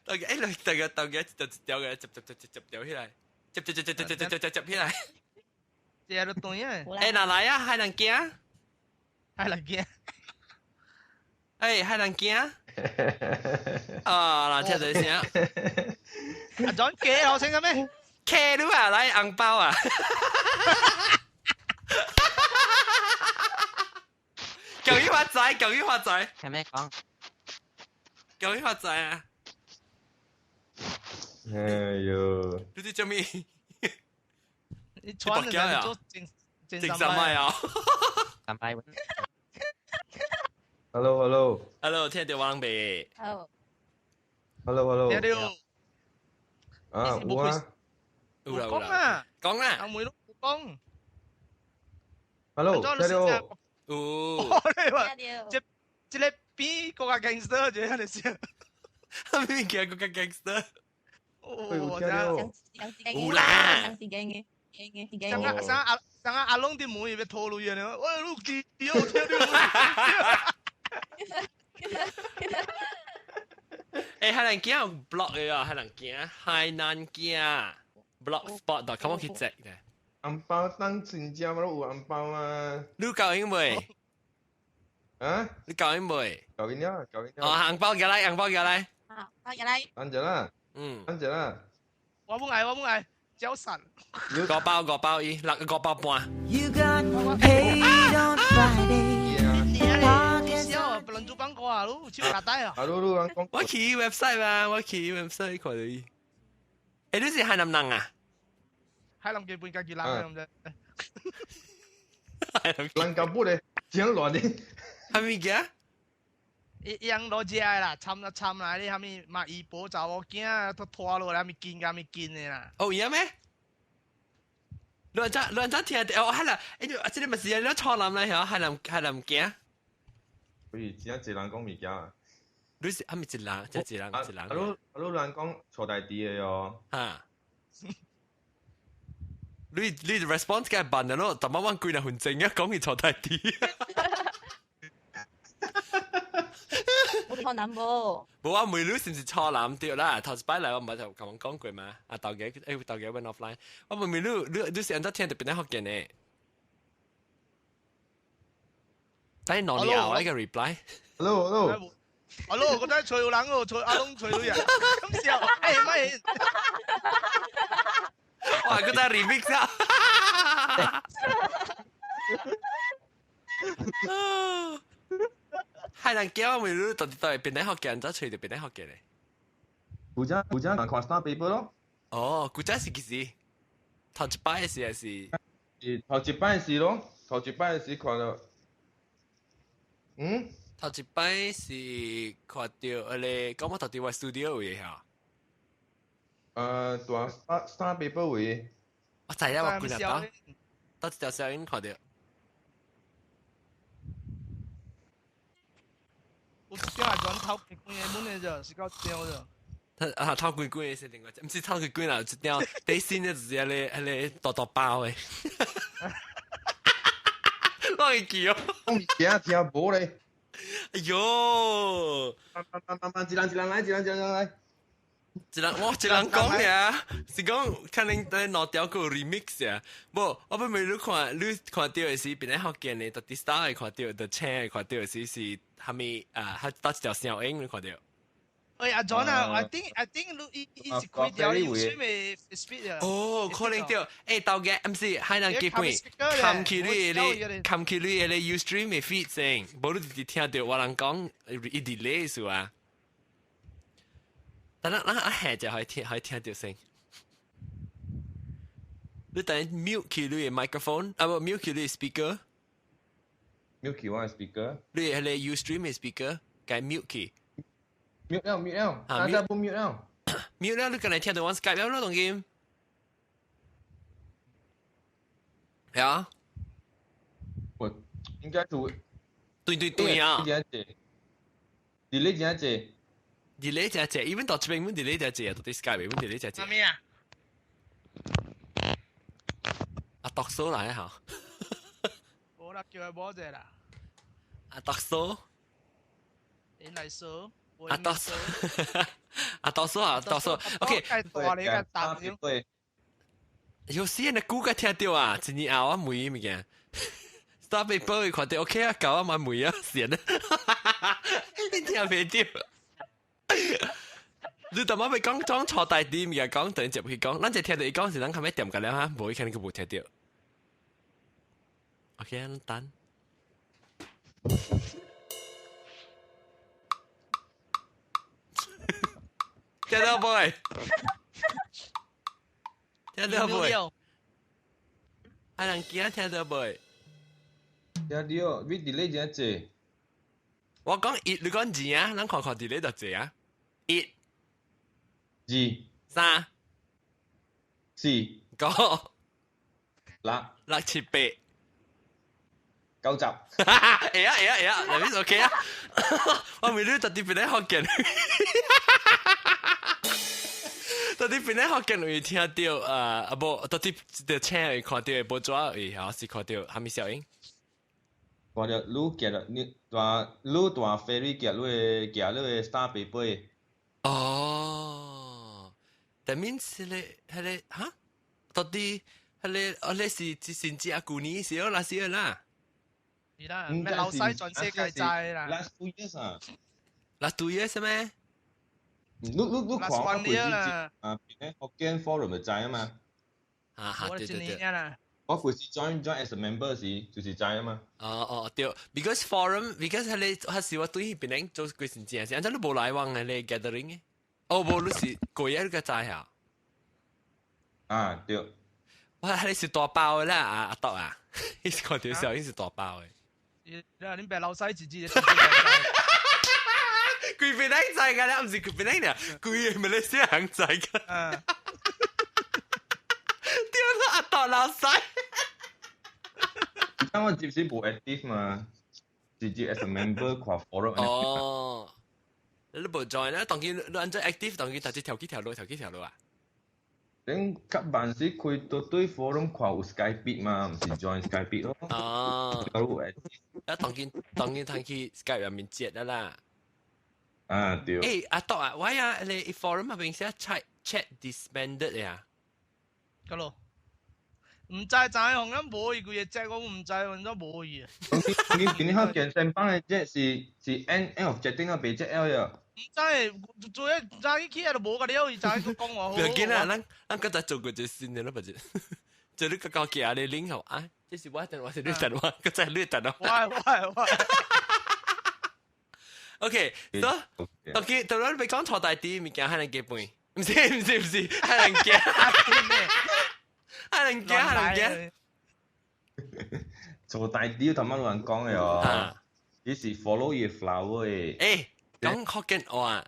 頭家，哎，頭家頭家就一條個，接接接接接條起來，接接接接接接接接接起來。一下就斷啊！哎，哪來啊？海南鏡。海南鏡。哎，海南鏡。啊，嗱，聽到聲。阿 John 幾好聲嘅咩？ K 你啊，來紅包啊！發財，恭喜發財。係咩講？恭喜發財啊！哎呦！你啲做咩？你穿的做正正十米啊！三擺。 Hello hello。 Hello，聽到我未？Hello。 Hello hello。聽到。啊，有啊。有啦講啊，講啦。阿妹都講。 Hello，聽到。有。你話，這這個比國家 gangster 這樣的事。咩叫國家 gangster？有聽到。有啦。上個上阿上個阿龍啲妹要拖路嘅，喂，你記有聽到？欸，海南囝有 blog 嘅啊，海南囝，海南囝 blogspot.com 去 check 嘅。紅包當真正嘛，有紅包啊！你教英未？啊？你教英未？教緊了，教緊了。哦，紅包過來，紅包過來。啊，包過來。等陣啦。嗯。等陣啦。我唔愛，我唔愛，焦散。五包五包伊，六個五包半。 You got paid on Friday. 笑，不能做廣告啊！你手拿帶啊！啊，你你講。我去 website 嘛，我去 website 看到伊。欸，你是海南人啊？海南基本家己人咁啫。人家不咧，真亂的。係咪嘅？伊伊人攞食的啦，參啊參啦，你蝦米馬姨婆查某囝都拖落來，蝦米金蝦米金的啦。哦，有咩？亂怎亂怎聽到？哦，係啦，欸，你這個咪是你錯男啦，嚇，海南海南囝。喂，真濟人講物件啊！你是係咪一人？一人一人。啊，你啊你人講錯大啲的哦。嚇！你你 response 梗係笨啦咯，特晚晚幾若分鐘啊，講佢錯大啲。我錯男無？無啊，問你是毋是錯男對啦？頭一擺來我毋捌就共阮講過嘛。啊，頭家欸，頭家 went offline。我問問你，你你是按怎聽著邊個福建的？但係兩年後一個 reply。 Hello hello。 Hello，我在吹人哦，吹阿龍吹人，咁笑，哎咪。哇！佢在 remix 啊！海南叫我問你到底到底邊個福建？怎吹著邊個福建咧？古早古早看 star paper 咯。哦，古早是幾時？頭一擺時還是？是頭一擺時咯，頭一擺時看到。嗯？頭一擺是看到迄個，講我頭佇我 studio 位嚇。大 star star paper 位。我知啦，我幾日到，到一條聲音看到。有一條係轉頭規個門的啫，是夠掉啫。啊，頭規規是另外，毋是頭規規啦，一條底線的就是迄個迄個大大包的。我會記哦。講物件聽無咧。哎喲！慢慢慢慢，一人一人來，一人一人來。一人我一人講爾，是講可能在兩條個 remix 啊。無，我欲問你看，你看到的是邊個福建的，到底 star 會看到，到青會看到的是是蝦米啊？還倒一條聲音你看到？喂，阿 John 啊，I think 你伊伊是開掉你水未 speed 啊？哦，可能對，欸，頭家毋是海南基本，冚起你的，冚起你的 Ustream 的 feed 聲，無你直直聽到我人講伊 delay 是啊。等等，咱一下就可以聽，可以聽到聲。你等 mute 起你的 microphone，啊不 mute 起你的 speaker。 mute 起我的 speaker。你係你 Ustream 的 speaker，該 mute 起。 mute 了 mute 了，大家不 mute 了。 mute 了，你剛才聽到我 Skype 了咯，當今。係啊。我應該是。對對對啊。真濟，delay 真濟。 delay 真濟，even 到這邊阮 delay 真濟啊，到底 Skype 阮 delay 真濟。咩啊？阿讀書來嚇。無啦，叫佢無者啦。阿讀書。你來說。阿讀書，阿讀書啊，讀書。OK。對。有時人估計聽到啊，一年後我問物件。Star paper 看到 OK 啊，搞我嘛問啊，是啊。你聽袂到？你淡仔欲講講錯大啲物件講，等接去講，咱就聽到伊講是咱較欲點個了哈，無伊可能閣無聽到。OK，咱等。聽到未？聽到未？海南囝聽到未？聽到，你 delay 真濟。我講一，你講二啊，咱看看 delay 就濟啊。一、二、三、四、五、六、六、七、八、九十。會啊會啊會啊，你 OK 啊？我問你到底邊個福建？到底邊個福建會聽到啊？啊無，到底就請會看到報紙會，還是看到蝦米效應？看到你行了，你大你大 ferry 行你的行你的 star paper。哦，但 means 彼個哈？到底彼個哦，你是是只啊？舊年時候那時啦。是啦，咩老細全世界知啦。 Last 2 years 啊。 Last 2 years 咩？你看我開始啊，邊個福建 forum 就知啊嘛。啊哈，對對對。我開始 join as a member 時，就是知啊嘛。哦哦對，because forum because 係你係是我對彼邊做幾時正是，按怎你無來往嘅你 gathering 嘅？哦，無你是過夜你個知啊？啊對。我係你是大包嘅啦，阿阿篤啊，你是看到小英是大包嘅。你別老細自己。規邊人知㗎啦，唔是規邊人啊，規個馬來西亞人知㗎。對啦，阿篤老細。當我接是無 active 嘛，直接 as a member 看 forum。哦，你無 join 啦，當佢你按怎 active，當佢直接跳幾條路，跳幾條路啊？頂較慢時開到對 forum 看有 Skype 嘛，毋是 join Skype 咯。哦，有 active。啊，當佢當佢通去 Skype 入面接啦啦。啊對。欸，阿篤啊，我啊，你 forum 入邊寫 chat chat disbanded 呀？個咯。唔知知紅咁無伊規個只我唔知，反正無伊。你今年學健身房的這是是 end of 決定啊，別這了呀。唔知，做一早起起來就無個了，伊早起講話好。唔要緊啦，咱咱剛才做過一個新的啦，不是？就你個高寄你領好啊？這是我等，我是你等我，剛才你等我。我。 OK，所以 OK，到咗你講錯大啲物件，還能記背？唔是唔是唔是，還能記。還能驚，還能驚。做大啲頭先有人講嘅哦，你是 follow 伊 flower 嘅。欸，講福建話。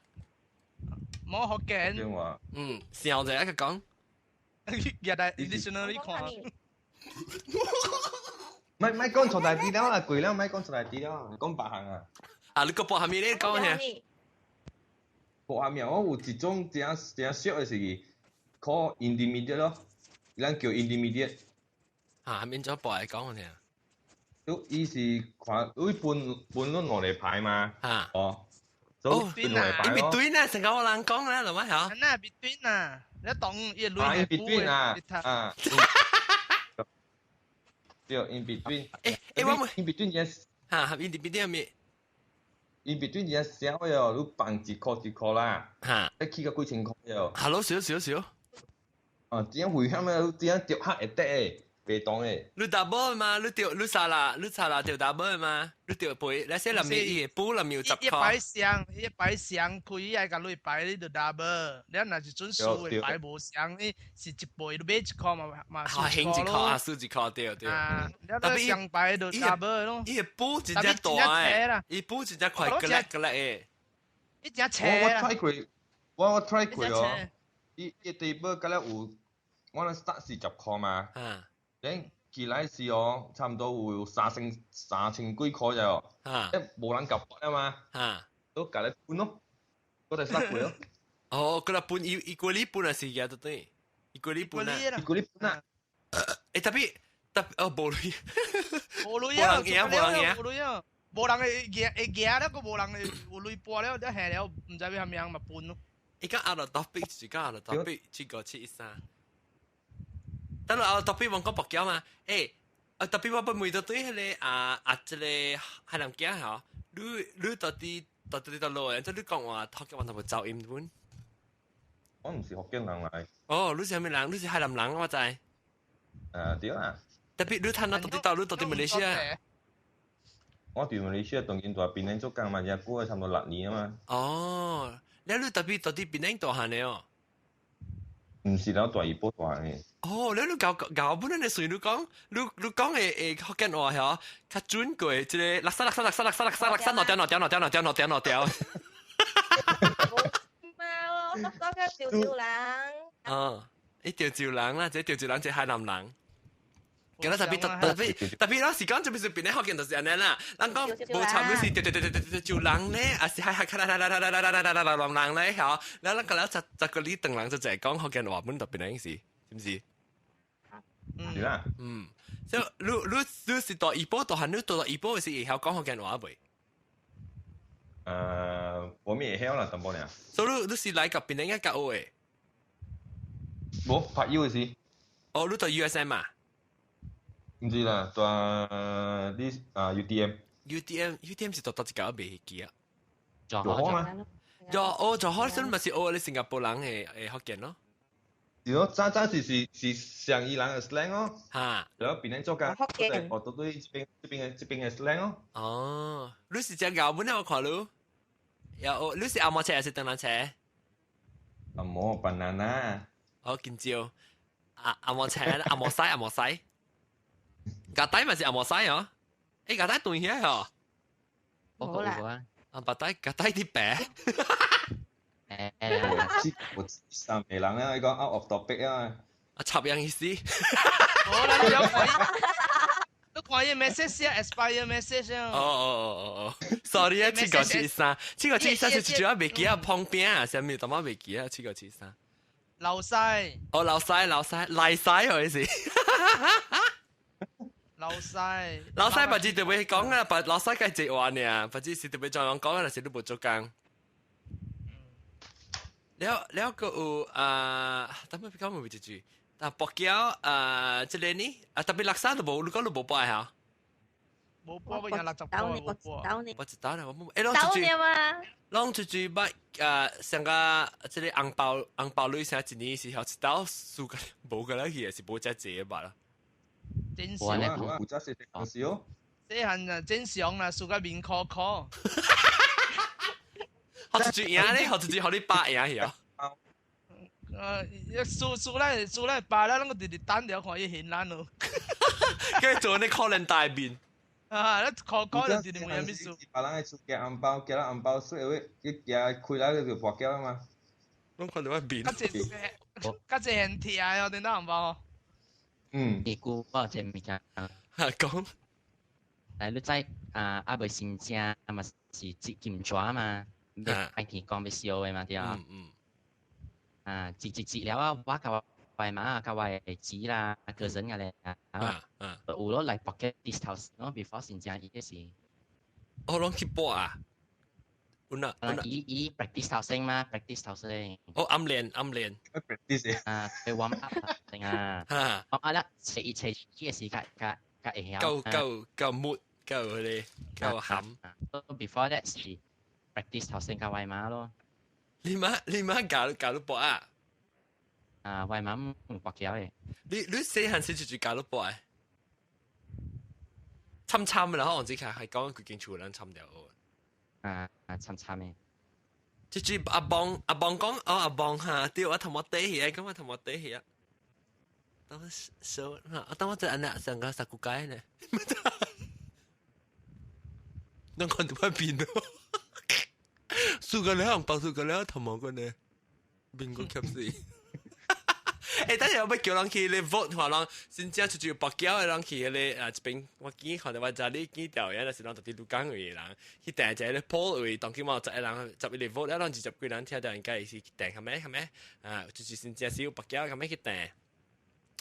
冇福建。話。嗯，笑者一個講。日日 dictionary 看。咪咪講錯大啲了啦，攰了，咪講錯大啲了，講白行啊。啊，你個播下面你講咩？播下面我有一種真真小的是考 intermediate 咯。咱叫 intermediate。啊，免咗播嚟講我聽。都伊是看，伊分分咗兩個牌嘛。啊。哦。哦，分兩個牌咯。 between 啊，成個我人講啦，老媽嚇。那 between 啊，你當伊類。啊，in between 啊，啊。對，in between。欸欸，我 in between 只。嚇，in between 係咩？in between 只小喲，你放一箍一箍啦。嚇。一起個幾千箍喲。 Hello，少少少。啊！點危險啊！點樣掉黑會得的，袂當的。你 double 嘛？你掉你沙啦，你沙啦掉 double 嘛？你掉背，你寫林面伊會補林面有10塊。一擺上，一擺上開，愛共你擺你就 double。你若是準輸的擺無上，你是一倍你買一塊嘛嘛輸一塊咯。啊，輸一塊對對。啊，你上擺就 double 咯。伊會補真正大的，伊補真正快，格力格力的。伊真斜我 try 過，我 try 過哦。伊伊 table 敢若有。我咧 start 是10塊嘛，等起來時哦，差唔多有3000幾塊就，一無人夾啊嘛，都夾來分咯，我就 start 過咯。哦，佢來分伊伊過你分啊是嘢都對，伊過你分啊，伊過你分啊。欸特別特哦無鐳，無鐳啊，無人贏，無鐳啊，無人會贏會贏了，閣無人會有鐳博了，才下了，毋知欲蝦米人嘛分咯。伊講阿羅 topic 是講阿羅 topic 7573。等下我特別問講白膠嘛，欸，啊特別我不問到對彼個啊啊這個海南囝吼，你到底到底到落來，即你講話福建話頭無噪音本？我毋是福建人來。哦，你是啥物人？你是海南人我知。對啊。特別你睇到到底到你到底馬來西亞？我佇馬來西亞當今大檳城做工嘛，也過差不多6年啊嘛。哦，你你特別到底邊個大漢的哦？毋是了大姨婆大漢的。哦，你你搞搞本來隨你講，你你講的的福建話嗬，較準過這個垃圾垃圾垃圾垃圾垃圾垃圾，攞掉攞掉攞掉攞掉攞掉攞掉。貓咯，我講個潮州人。哦，伊潮州人啦，這潮州人，這海南人。今日特別特特別特別，老實講，就係邊個福建就是按呢啦。人講無差別是對對對對對潮人咧，還是海海啦啦啦啦啦啦啦啦啦啦人咧，嗬。然後咱個了十十個里長人就淨係講福建話本特別嘅意思，是毋是？是啦。嗯，所以你你你是到怡保大漢，你到怡保是會曉講福建話未？我咪會曉啦，淡薄爾。所以你你是來甲檳城教學的？無，拍友是。哦，你到 USM 啊？毋是啦，蹛你啊 UTM。 UTM UTM 是蹛佗一間未記啊？柔佛嘛？就哦，柔佛陣咪是學你新加坡人的的福建咯。是咯，早早時是是上伊人的 slang 哦。哈。然後檳城做工，我都對這邊這邊的這邊的 slang 哦。哦，你是只咬本我看你。有，你是紅毛車還是長蘭車？紅毛 banana。哦，香蕉。啊，紅毛車，紅毛西，紅毛西。咖底咪是紅毛西哦。誒，咖底斷起哦。我個有啊。啊，白底咖底啲白。誒，我三個人啊，伊講 out of topic 啊。啊，插樣意思。好啦，你有看，你看伊 message 啊，expire message 啊。哦哦哦哦哦，sorry 啊，7個73，7個73是一隻未記啊，旁邊啊，啥物淡仔未記啊，7個73。流西。哦，流西流西，賴西好似。流西。流西不知特別講啊，不流西計一話呢，不知是特別專門講啊，還是你無做工。了了個有啊，等下講冇一句，但薄膠啊，這個呢啊，特別垃圾都無，你講你無擺嚇？無擺，我贏60塊無擺。我一刀啦，我冇。誒，攏出去，攏出去捌啊，上個這個紅包紅包鐳啥一年時候一刀輸個無個了去，是無遮濟捌啦。正常啊，有遮細細少。細漢啊，正常啦，輸個面箍箍。學一句贏咧，學一句予你百贏去啊！輸輸咱輸咱敗啦，攏個直直等著看伊還咱咯。佢做你可能大面。啊！你箍箍就直直問啥物輸。別人愛出寄紅包，寄了紅包，說話伊寄開來就跋筊啊嘛。攏看到我面。較濟較濟現疼哦，電腦紅包。嗯。結果我這物件。嚇講。誒，你知啊？啊，未新正嘛是織金紙嘛？要愛天光要燒的嘛對啊。嗯嗯。啊，織織織了啊，我佮我媽佮我的姊啦、個人個咧啊，有咯來博嘅啲頭咯，before 新正伊個是。哦，攏去博啊？有哪？伊伊 practice 頭先嘛，practice 頭先。哦，暗練暗練。 practice 啊，去 warm up 先啊。warm up 啦，切一切伊個時較較較會曉。夠夠夠 mood 夠佢哋夠含。 Before that 是 practice 頭先佮我媽咯。你媽你媽教教你博啊？啊，我媽唔博橋的。你你細漢時就就教你博啊？參參啦，可能只係係講佢間厝人參掉。啊啊，參參的。這句阿邦阿邦講，哦阿邦哈，對我頭毛底起，講我頭毛底起啊。當我手，當我在按那上個十個街呢。侬看到我變咯？輸個兩包，輸個兩頭毛個呢？邊個吸死？誒，等下我欲叫人去咧 vote 話人真正出去跋筊的人去彼個啊，這邊我見看到我知你見調研，就是人特別鹿港位的人去訂一個 poll 位，當今嘛十個人十一個 vote，了人20幾人聽到應該是去訂較咩較咩啊，就是真正是有跋筊較咩去訂。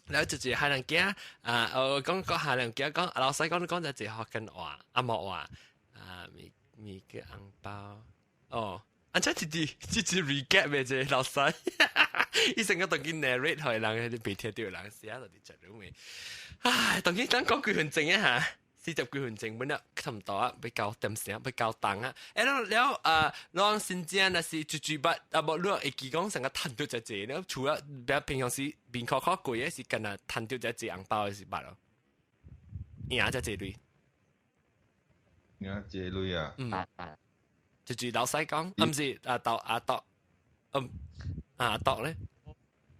然後就是海南囝啊，我講講海南囝講，老師講你講一個福建話，紅毛話啊，咪咪個紅包哦。啊！這一啲這一 recap 嘅啫，老師，伊成個當佢 narrate 予人，你未聽到人寫落啲就咁嘅。唉，當佢等講幾分鐘啊嚇，40幾分鐘本來差唔多啊，欲交點聲，欲交檔啊。欸，了了啊，攏新正若是一句捌，啊無你會記講成個趁著遮濟，了除了比平常時面箍箍貴的是干焦趁著遮濟紅包的是捌咯，贏遮濟鐳。贏濟鐳啊！嗯。就是老師講，啊毋是啊豆啊豆嗯，啊，度咧？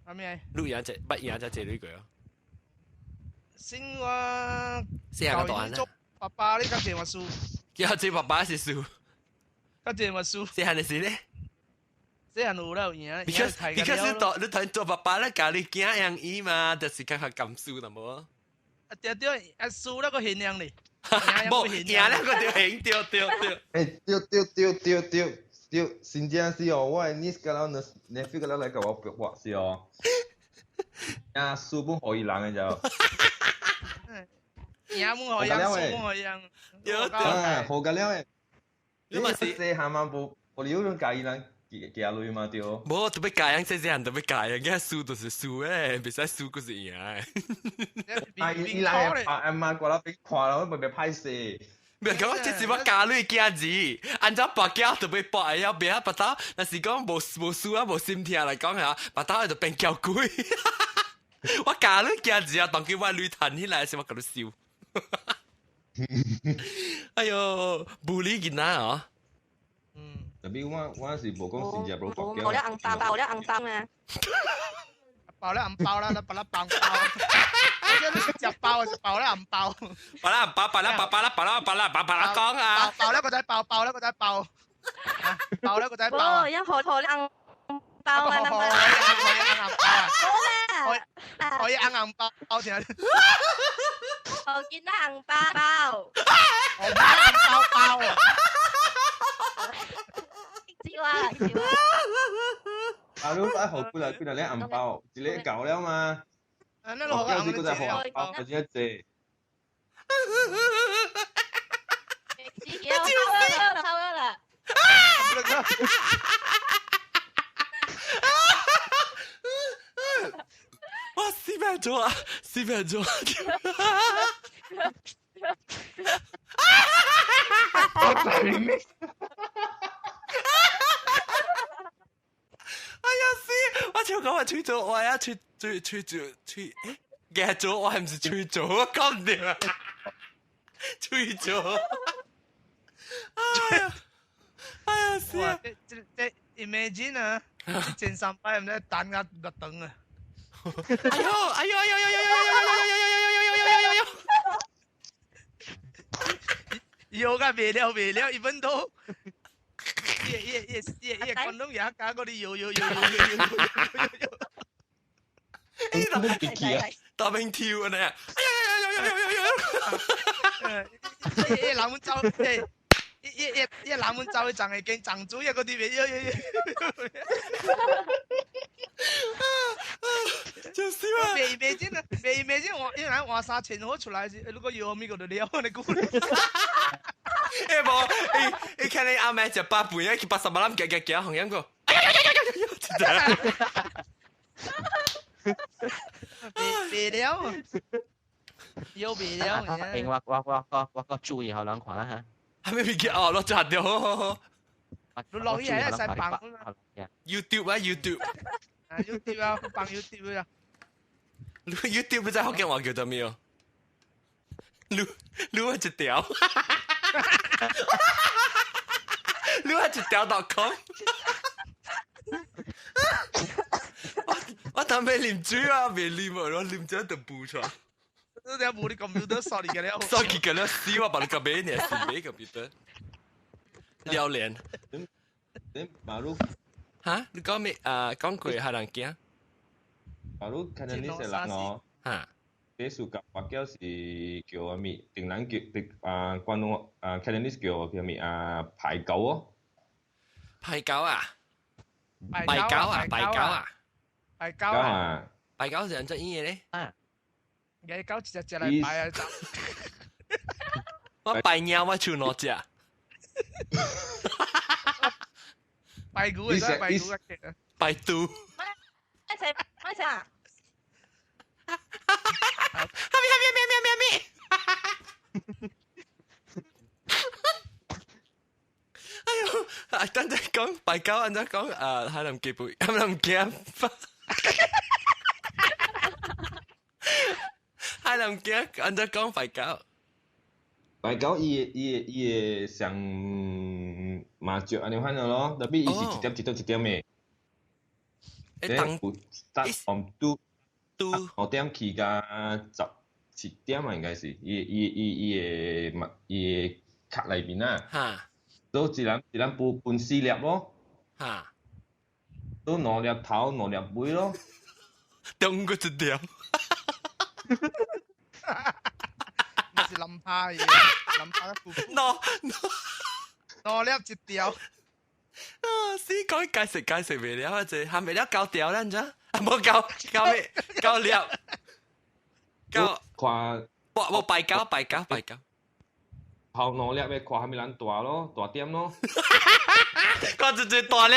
係咩？你贏隻，捌贏隻這類過啊？先我四個大漢。爸爸你較濟嘛輸？叫這爸爸是輸。較濟嘛輸。細漢的時咧？細漢有啦有贏。 Because 你你睇做爸爸咧，教你囝養伊嘛，就是較較甘輸啦無。啊對對，啊輸了個現樣咧。無贏了個就現，對對對。欸，對對對對對對，真正是哦，我的 niece 甲了 nephew 甲了來甲我搏是哦。啊，輸本予伊人的就。贏本予人，輸本予人。對對。啊，好個了的。你嘛是細漢嘛，無無理由教伊人寄落嘛對。無，特別教人細細漢特別教人，驚輸就是輸的，袂使輸閣是贏的。啊，伊人的爸阿媽過來俾看了，會袂歹勢。袂講，這是我教你囝子，按怎跋筊特別跋會曉，袂曉跋到，若是講無無輸啊，無心疼來講嚇，跋到就變嬌鬼。我教你囝子啊，當叫我女彈起來，是我共你笑。哎喲，無理囡仔哦。特別我是無講真正無跋筊。無了紅包，包了紅包啊！包了紅包啦，把它綁包。你食包就包了紅包。包啦紅包，包啦包包啦包啦包啦包包啦講啊！包了個仔包，包了個仔包。包了個仔包。無，一何何紅包啊！可以可以紅包，包聽。我見到紅包包。我見到紅包包啊！一招啊！一招啊！啊！你愛予幾來幾來領紅包，一個夠了嘛？啊！那落個是紅包，真正濟。好啦，好啦。哇！死命咗啊！死命咗！哎呀死！我笑講話吹咗，我啊吹吹吹做吹，誒，夾咗我係唔是吹咗？我講唔掂啊！吹咗！哎呀，哎呀死啊！這這 imagine 啊，前三擺唔知等啊個等啊！哎呦哎呦哎呦哎呦哎呦哎呦哎呦哎呦哎呦哎呦！有個未了未了，一分都。耶耶耶耶耶！廣東也加嗰啲有有有有有有有有。哎，大兵跳啊你！哎呀呀呀呀呀呀！耶耶，南門走，耶耶耶耶，南門走去撞會見撞主，一個啲咩？耶耶耶！就是啊！未未真啊，未未真換，因為換3000好出來是，如果有咪個就了，你估？欸無，伊伊看你阿妹食飽飯，伊去80萬行行行，紅樣個，哎呀呀呀呀呀呀！別了，又別了。我注意下兩看啦嚇。係咪未記哦？落咗掉，好好好。你落去係使放 YouTube 啊 YouTube。啊 YouTube 啊，放 YouTube 啊。你 YouTube 在福建話叫做咩哦？你你一條。你係一條 .com？我當咩啉水啊？未啉啊！我啉咗就補出。你點冇你 computer 鎖你嘅了？鎖起嘅了，死我把你個買呢，是買 computer。了臉。你馬路？嚇？你講咩？啊，講過下人驚。馬路看到你是人哦。嚇。這暑假跋筊是叫啥物？定人叫定啊，廣東啊，Cantonese 叫叫啥物啊？排狗哦。排狗啊！排狗啊！排狗啊！排狗啊！排狗是按怎樣咧？啊！你狗一隻隻來排啊！我排貓我手兩隻。排牛會使排牛啊！排豬。一齊一齊啊！哈咪哈咪咪咪咪咪！哎呦，啊，等陣講白狗，等陣講啊，海南雞背，海南雞，海南雞，等陣講白狗。白狗伊伊伊會像麻雀按呢款咯，特別伊是一點一點一點的。當 start from 拄拄5點起到17點啊，應該是伊伊伊伊個伊個卡內邊啊。嚇！都一人一人分分四粒咯。嚇！都兩粒頭，兩粒尾咯。中過一條。是林派嘅，林派嘅喏兩粒一條。啊！死講解釋解釋未了啊！這還未了九條啦，你知？啊，冇九九咩？九粒。九看。我我拜九拜九拜九。頭兩粒嘅看蝦米人大咯，大點咯。看一隻大粒。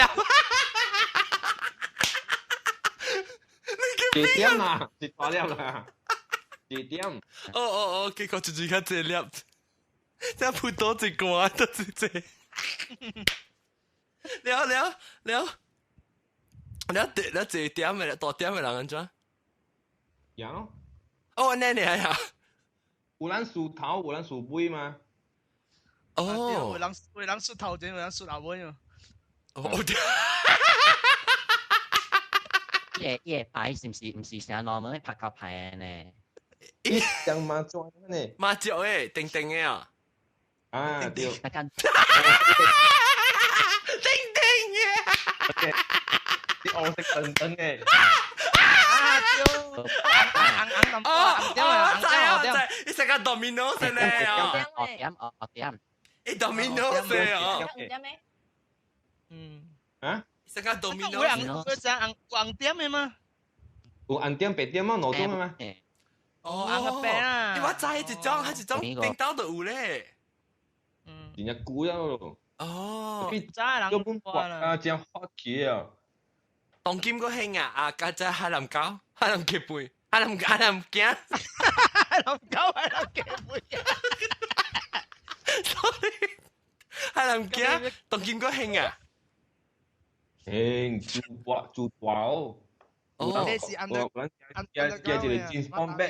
一點啦，一大粒啦。一點。哦哦哦，結果一隻較濟粒，這鋪多一罐，多一隻。了了了，了了這點的大點的人按怎？有。哦，那你啊？有人數頭，有人數尾嗎？哦。有人有人數頭前，有人數後尾嘛。哦對。伊個牌是毋是毋是成 normal 拍膠牌呢？伊像麻雀呢？麻雀誒，定定的啊。啊對。大家。定定嘅。啲黃色燈燈嘅。啊對。紅紅紅哦哦，知啊知，伊成個 domino 先咧啊。學點學點。伊 domino 先哦。嗯。啊？成個 domino。有紅有紅紅點的嗎？有紅點白點啊，兩種的嗎？哦，紅個白啊！我知一種，係一種頂到就有咧。嗯。真正久了咯。哦。知人根本啊，真發起啊！當今個興啊，啊，家只海南狗，海南雞背，海南海南鏡，海南狗，海南雞背。 Sorry，海南鏡，當今個興啊！興做大做大哦。哦，我我加加一個金方白，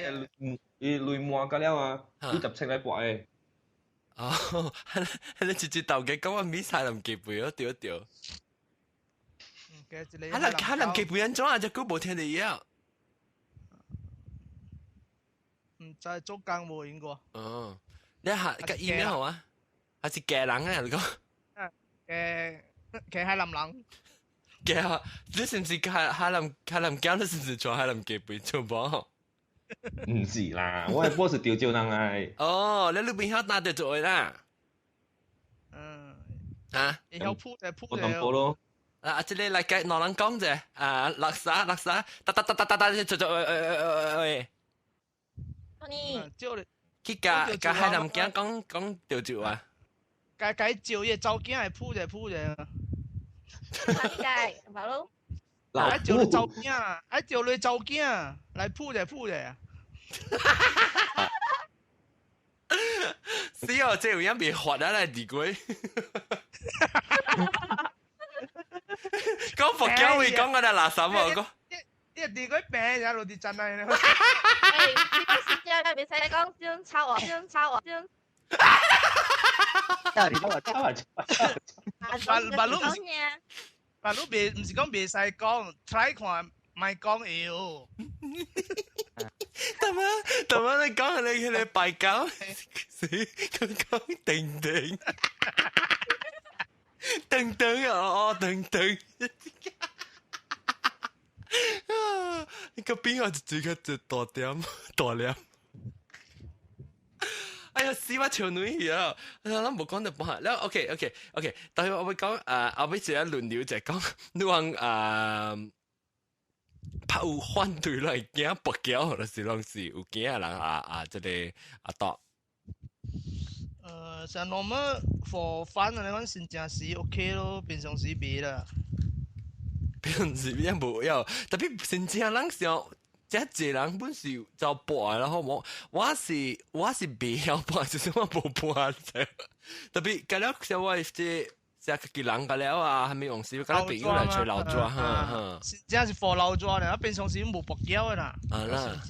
伊雷磨個了啊，20尺來博的。哦，你直接豆嘅講我米海南雞背哦，對對。海南海南雞背安怎啊？這久無聽到啊。唔知做工無用過。哦，你下個 email 好啊？還是假人啊？你講。誒，騎海南人。假，你是唔是海海南海南鏡？你是唔是做海南雞背做無？唔是啦，我係波是潮州人來。哦，你邊曉打得做啦？嗯。啊？會曉撲就撲我淡薄咯。啊！這個來計兩人講者，啊，垃圾垃圾，噠噠噠噠噠噠，做做喂喂喂喂喂。你去甲甲海南鏡講講潮州話。該該招伊查某囝會撲者撲者。該，馬路。愛招你查某囝，愛招你查某囝來撲者撲者。死哦！這有影袂發啊，來地鬼。講福建話講個垃圾無講。你地鬼病，也落佇站內。哎，你個時間袂使講真臭啊，真臭啊，真。你講臭啊臭啊！馬路唔是，馬路袂唔是講袂使講，try 看莫講會哦。怎麼怎麼你講你迄個白狗，是佢講定定。噔噔啊！哦，噔噔。你個邊個就這個就大點大粒？哎呀，死我笑女啊！我諗無講到半，了 OK OK OK，但係我會講啊，後尾一個輪流就講，你話啊，拍有反對來驚跋筊，就是攏是有驚的人啊啊，這個阿多。像 normal for fun 啊，你講新正時 OK 咯，平常時袂啦。平常時也無要，特別新正人想，這濟人本是就跋然後我我是袂曉跋，就是我無跋特別隔了像我這這家己人個了啊，還沒用時，隔了朋友來吹老抓哈哈。真正是 for 老抓咧，平常時無跋筊的啦。啊啦。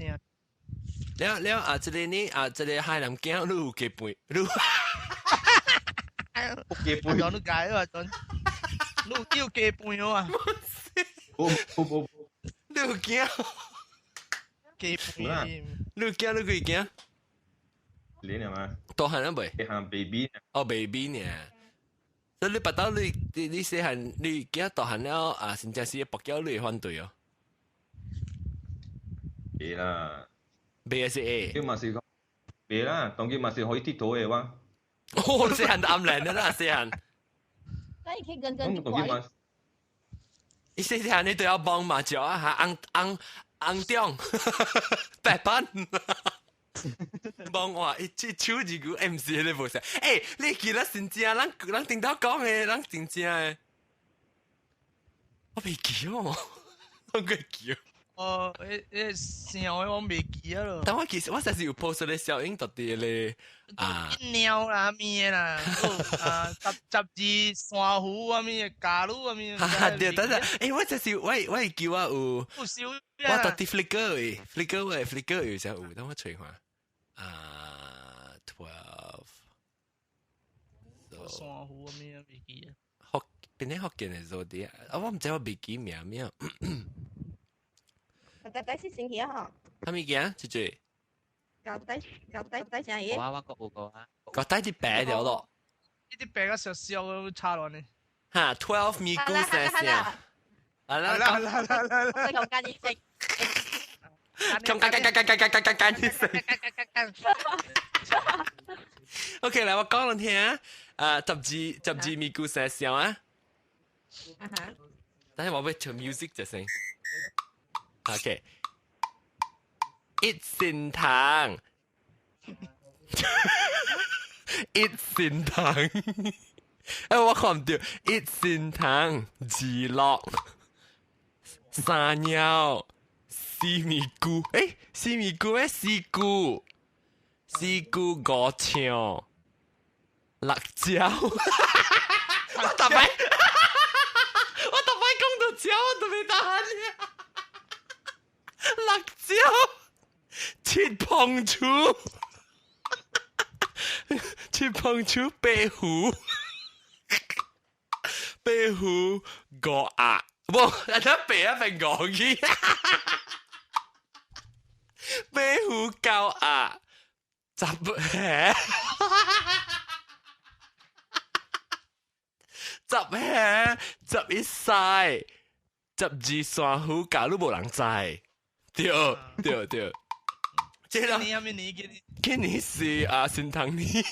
了了啊！這個呢啊，這個海南鏡你有雞背，你有雞背，你解啊？你有雞背啊？無無無你有驚？基本。你有驚？你幾驚？你呢嘛？大漢啊未？係 baby。哦，baby 呢？所以你白到你細漢，你驚大漢了啊？真正是跋筊你會反對哦。會啦。未是會。佢嘛是講，未啦，當佢嘛是可以鐵土的話。哦，細漢就暗靚啦，細漢。那你可以跟跟住。伊細細漢你都要幫麻雀啊，嚇，紅紅紅中，白板。幫我一手一句 MC 你無識，欸，你記得真正，咱咱頂頭講的，咱真正的，我未記哦，我未記。哦，迄迄聲我未記啊咯。但我其實我實是有 post 咧小英特啲咧啊。貓啦，咩啦，啊，十十字珊瑚啊咩，加魯啊咩。對，等陣，欸，我就是我我會叫我有，有少。我特啲 flicker 的，flicker 的 flicker 有時有，等我揣看。啊，12。珊瑚啊咩未記啊。福邊啲福建的做啲啊，我唔知我未記名咩。舊底是星期啊！啥物件？姐姐。舊底舊底底啥嘢？我我有個啊。舊底啲白條咯。呢啲白個小小差落呢。哈，12咪咕聲聲。啊啦啦啦啦啦啦！我間你食。咁間間間間間間間間你食。OK，來我講兩聽啊，十字咪咕聲聲啊。等下我要唱 music 就先。OK，一善堂，一善堂，哎，我看唔到，一善堂，二樂，三鳥，四咪菇，欸，四咪菇咩？四菇，四菇五唱，辣椒，我特擺，我特擺講到椒，我都未打你。辣椒，切碰醋，切碰醋白虎，白虎五鴨，無，啊睇白啊變五去，白虎九鴨，十下，十下，十一歲，十二山虎，假如無人知。對對對，這個今年是啊新唐年，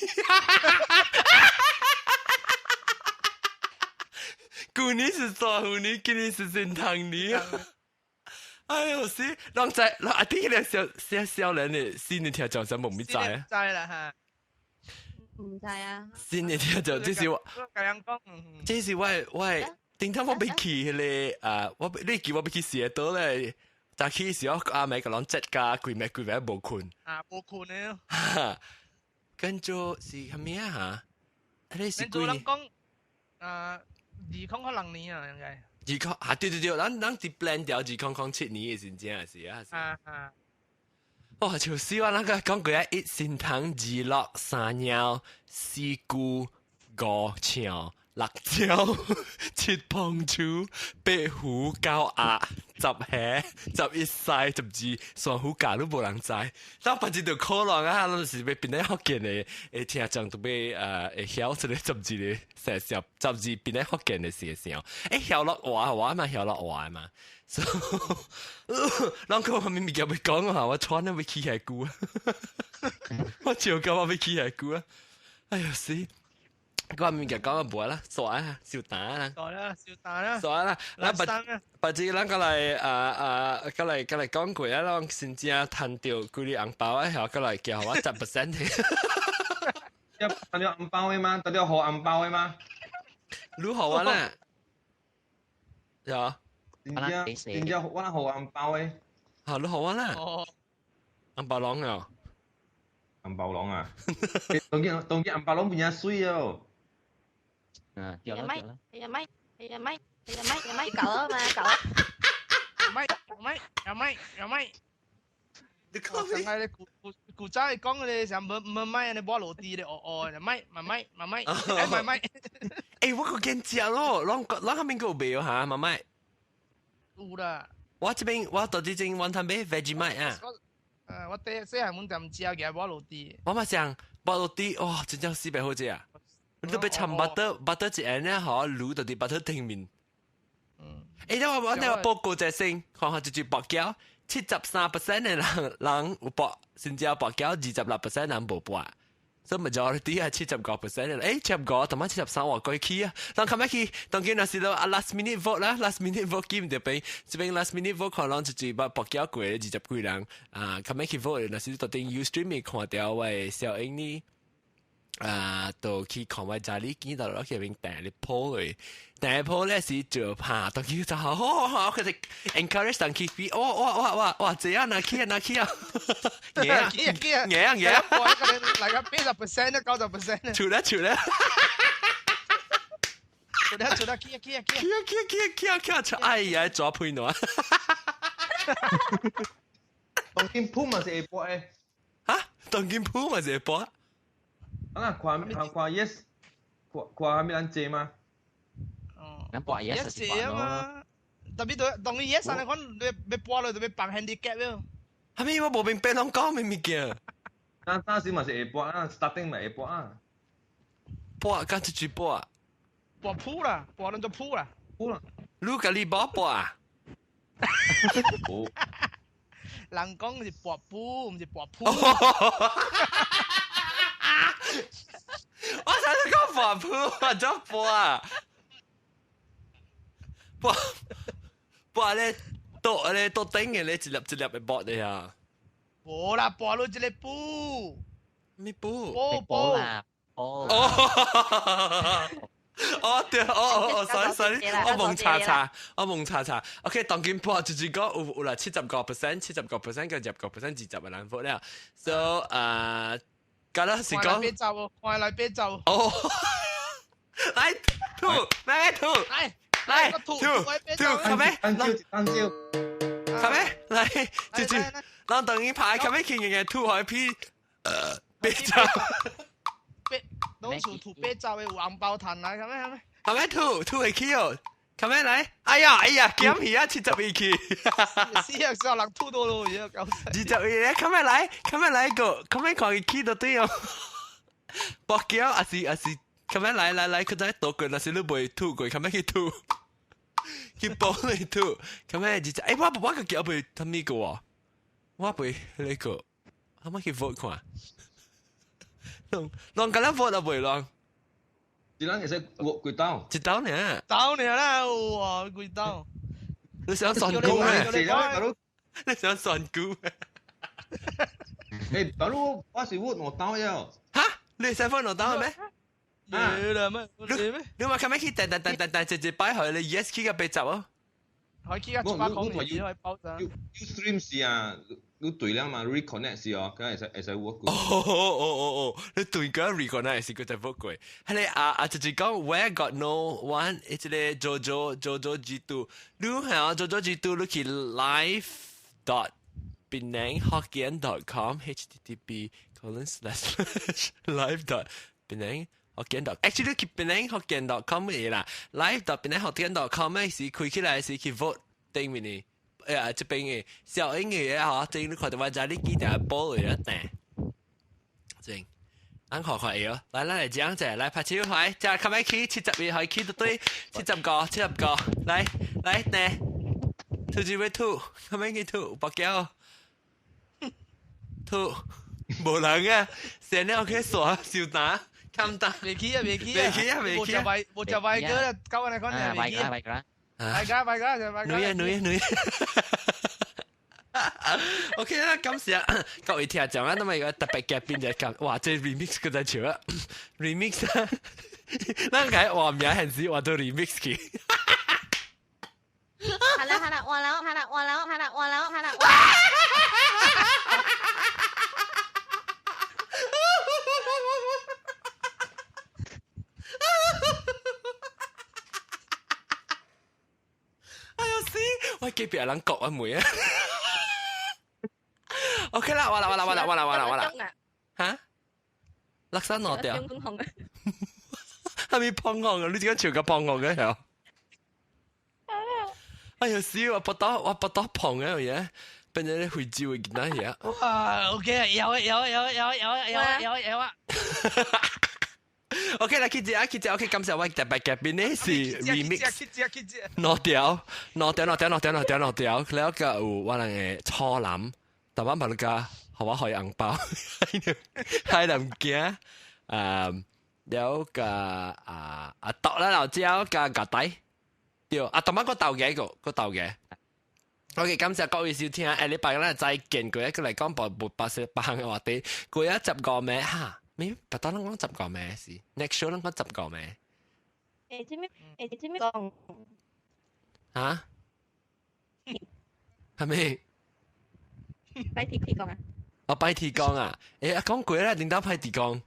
舊年是大虎年，今年是新唐年。哎呦，是，人知，人啊啲個少少少年的新年聽講啥無咪知啊？知啦嚇，唔知啊。新年聽講，這是我，這是我我頂頭我欲去彼個啊，我你記我欲去寫倒咧。早起時我阿妹個人折甲規暝規暝無睏。啊，無睏的。跟住是啥物啊？嚇？彼是幾年？講啊，2006年啊，應該。二空啊，對對對，咱咱佇 plan 掉2007年的時陣是啊。啊啊！哦，就是我那個講過啊，一善堂二樂三鳥四菇五唱。辣椒、切碰醋、白虎九鴨、十下、十一歲、十二，山虎教都無人知。咱別日就可能啊，咱是欲變咧福建的，會聽講都欲會曉這個十字的聲聲，十字變咧福建的聲聲。欸，曉落話話嘛，曉落話嘛。所以，人講我咪物件欲講啊，我穿咧欲起遐久啊，我笑到我欲起遐久啊。哎呦死！我物件講啊無啦，煞啊，小打啦，煞啦，小打啦，煞啦。咱別別只咱過來啊啊，過來過來講過啊，咱先正趁著幾個紅包啊，後過來叫我10%。要趁著紅包的嗎？得著好紅包的嗎？你好我啦，有。真正真正我好紅包的。好，你好我啦。紅包龍哦。紅包龍啊！當今當今紅包龍變成水哦。啊，掉啦掉啦！又咪又咪又咪又咪搞啊嘛搞！咪咪又咪又咪！你講上個古古古早講嗰啲像冇冇咪你抹落地咧，哦哦，咪咪咪咪咪，哎咪咪！欸，我個見食咯，攏攏下面個有賣哦嚇，媽咪。有啦。我這邊我到底正雲吞買 Vegemite 啊。誒，我第細漢滿就唔知啊，嘅薄落地。我嘛想薄落地，哇，真正死白好食啊！你都別摻 butter butter 一按咧，嗬，滷到啲 butter 頂面。嗯。欸，我我報告一先，看下這隻薄餃，73% 的人有薄，甚至有薄餃，26% 人無薄。所以 majority 係75% 的，欸，75，同埋73話過去啊。當後尾去，當今若是到 last minute vote 啦，last minute vote 記唔得俾，這邊 last minute vote 可能就係把薄餃過20幾人啊，後尾去 vote 若是到頂 Ustream 看到我小英呢。啊，就去看我家裡見到落去邊訂你鋪嚟，訂鋪咧是就怕，當佢就好好好，佢就 encourage 人去比，哇哇哇哇哇，這樣啊去啊去啊，嘢啊嘢啊嘢啊，嚟個80%啊90%啊，出啦出啦，出啦出啦，去啊去啊去啊去啊去啊去啊去啊去，哎呀，抓配喏，當今鋪嘛是會播的，嚇，當今鋪嘛是會播。啊，看看看 yes，看看蝦米人借嗎？哦，咱播 yes 是啊嘛，特別對當伊 yes 嚟講，你要播落就要放 handicap 了。係咪我無明白攏講咩物件？咱當時嘛是會播啊，starting 嘛會播啊。播敢一句播？播鋪啦，播咱就鋪啦。鋪啦。你家己播播啊？冇。人講是播鋪，唔是播鋪。我想講播鋪，我做播啊，播播咧，倒咧倒頂嘅咧，一粒一粒嘅播的啊。無啦，播落一個布。咩布？布布啦，哦。哦對，哦哦哦，sorry sorry，我蒙查查，我蒙查查。OK，當今播就是講有啦，70個 percent，70個 percent 跟10個 percent 20個人vote了。So 啊。咁啦，是講。別走，快來別走。哦，來吐，來吐，來來吐吐，係咪？單招，單招，係咪？來，住住，咱等於排，係咪？見嘅吐海皮，別走。別，攏厝吐別走的有紅包趁來，係咪？係咪？係咪吐吐會起哦？係咪來？哎呀哎呀，減去啊，71去。死啊！死人吐到咯，而家搞死。21，係咪來？係咪來個？係咪看伊起到對哦？博繳還是還是？係咪來來來？佢在倒過，若是你未吐過，係咪去吐？去幫你吐？係咪20？哎，我個繳未他咪個喎？我未那個，係咪去 vote 看？攏攏敢若 vote 都未攏？一人會使活幾刀？一刀爾。刀爾啦，哇，幾刀？你想算股咩？你想算股咩？欸，大佬，我是活兩刀了。哈？你使活兩刀咩？對啦咩？你話咁樣去彈彈彈彈彈，一擺去你 yes 去個八十哦。可以去個100公里，可以包咋。You stream 是啊。你對了嘛？reconnect 是哦，咁會使 work 過。哦哦哦哦，你對個 reconnect 是個在 work 過。係你啊啊，就是講 Where got no one，一個 JoJo JoJo G2，你係啊 JoJo G2，你去 live dot penanghokkien dot com http colon slash live dot penang hokkien dot actually 去 penanghokkien dot com 嘅啦，live dot penanghokkien dot com 咧是開起來是去 vote 頂面嘅。誒，這邊嘅小英嘅嗬，正你看到我家你記得報嚟一訂，正，咱看看會哦，來來來講者，來拍手來，這較尾起72可以起到對，70個70個，來來訂，吐一要吐，較尾去吐，白膠，吐，無人啊，成日去耍小打，冚打，未起啊未起啊未起啊未起啊，無食歪哥啦，搞我來講你未起啊。大家大家就大家。女啊女啊女！OK 啦，感謝各位聽眾啊，咁咪個特別嘅邊就咁，哇！這 remix 個在笑啊，remix 啊，咱個話名還是話到 remix 去。好啦好啦，我啦好啦我啦好啦我啦好啦。哎呀死！我隔壁人講我妹啊。OK 啦，完啦完啦完啦完啦完啦完啦。嚇？垃圾攞掉。係咪碰紅啊？你點解笑個碰紅嘅係？哎呀死我不到我不到碰嘅嘢，變咗啲非洲嘅囡仔嘢。哇，OK 啊，有啊有啊有啊有啊有啊有啊有啊有啊。 OK 啦，去只啊去只 OK，感謝我特別嘉賓呢是 remix。攞掉，攞掉，攞掉，攞掉，攞掉，攞掉，了個有我人嘅初男，台灣朋友家，予我開紅包，開唔驚，了個啊啊豆啦，老椒加咖底，對，啊，台灣個豆嘅個個豆嘅。OK，感謝各位收聽，下禮拜咱再見過一個嚟講部部八十八項嘅話題，過一十個咩嚇？咩？白當咱講十個咩是？Next show 咱講十個咩？誒，這咩？誒，這咩講？嚇？係咪？拜天地公啊！哦，拜天公啊！誒，講過啦，領導拜天公。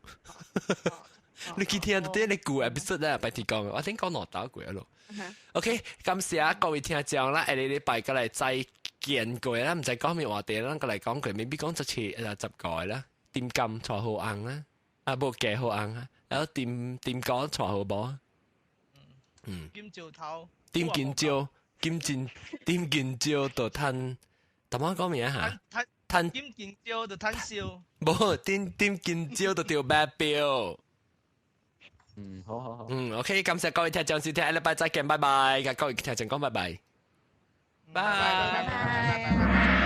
你去聽到啲你舊 episode 咧，拜天公，我聽講攞到過咯。OK，感謝各位聽眾啦，下個禮拜過來再見過啦，毋知講咩話題，咱過來講過，未必講一次十個啦。點金坐好硬啦，啊無計好硬啊，然後點點講坐好無？嗯。金蕉頭。點金蕉，金錢點金蕉就趁，怎麼講名嚇？趁點金蕉就趁燒。無點點金蕉就掉白表。嗯，好好好。嗯，OK，感謝各位聽眾收聽，下禮拜再見，拜拜。各位聽眾講拜拜。拜拜拜拜拜拜。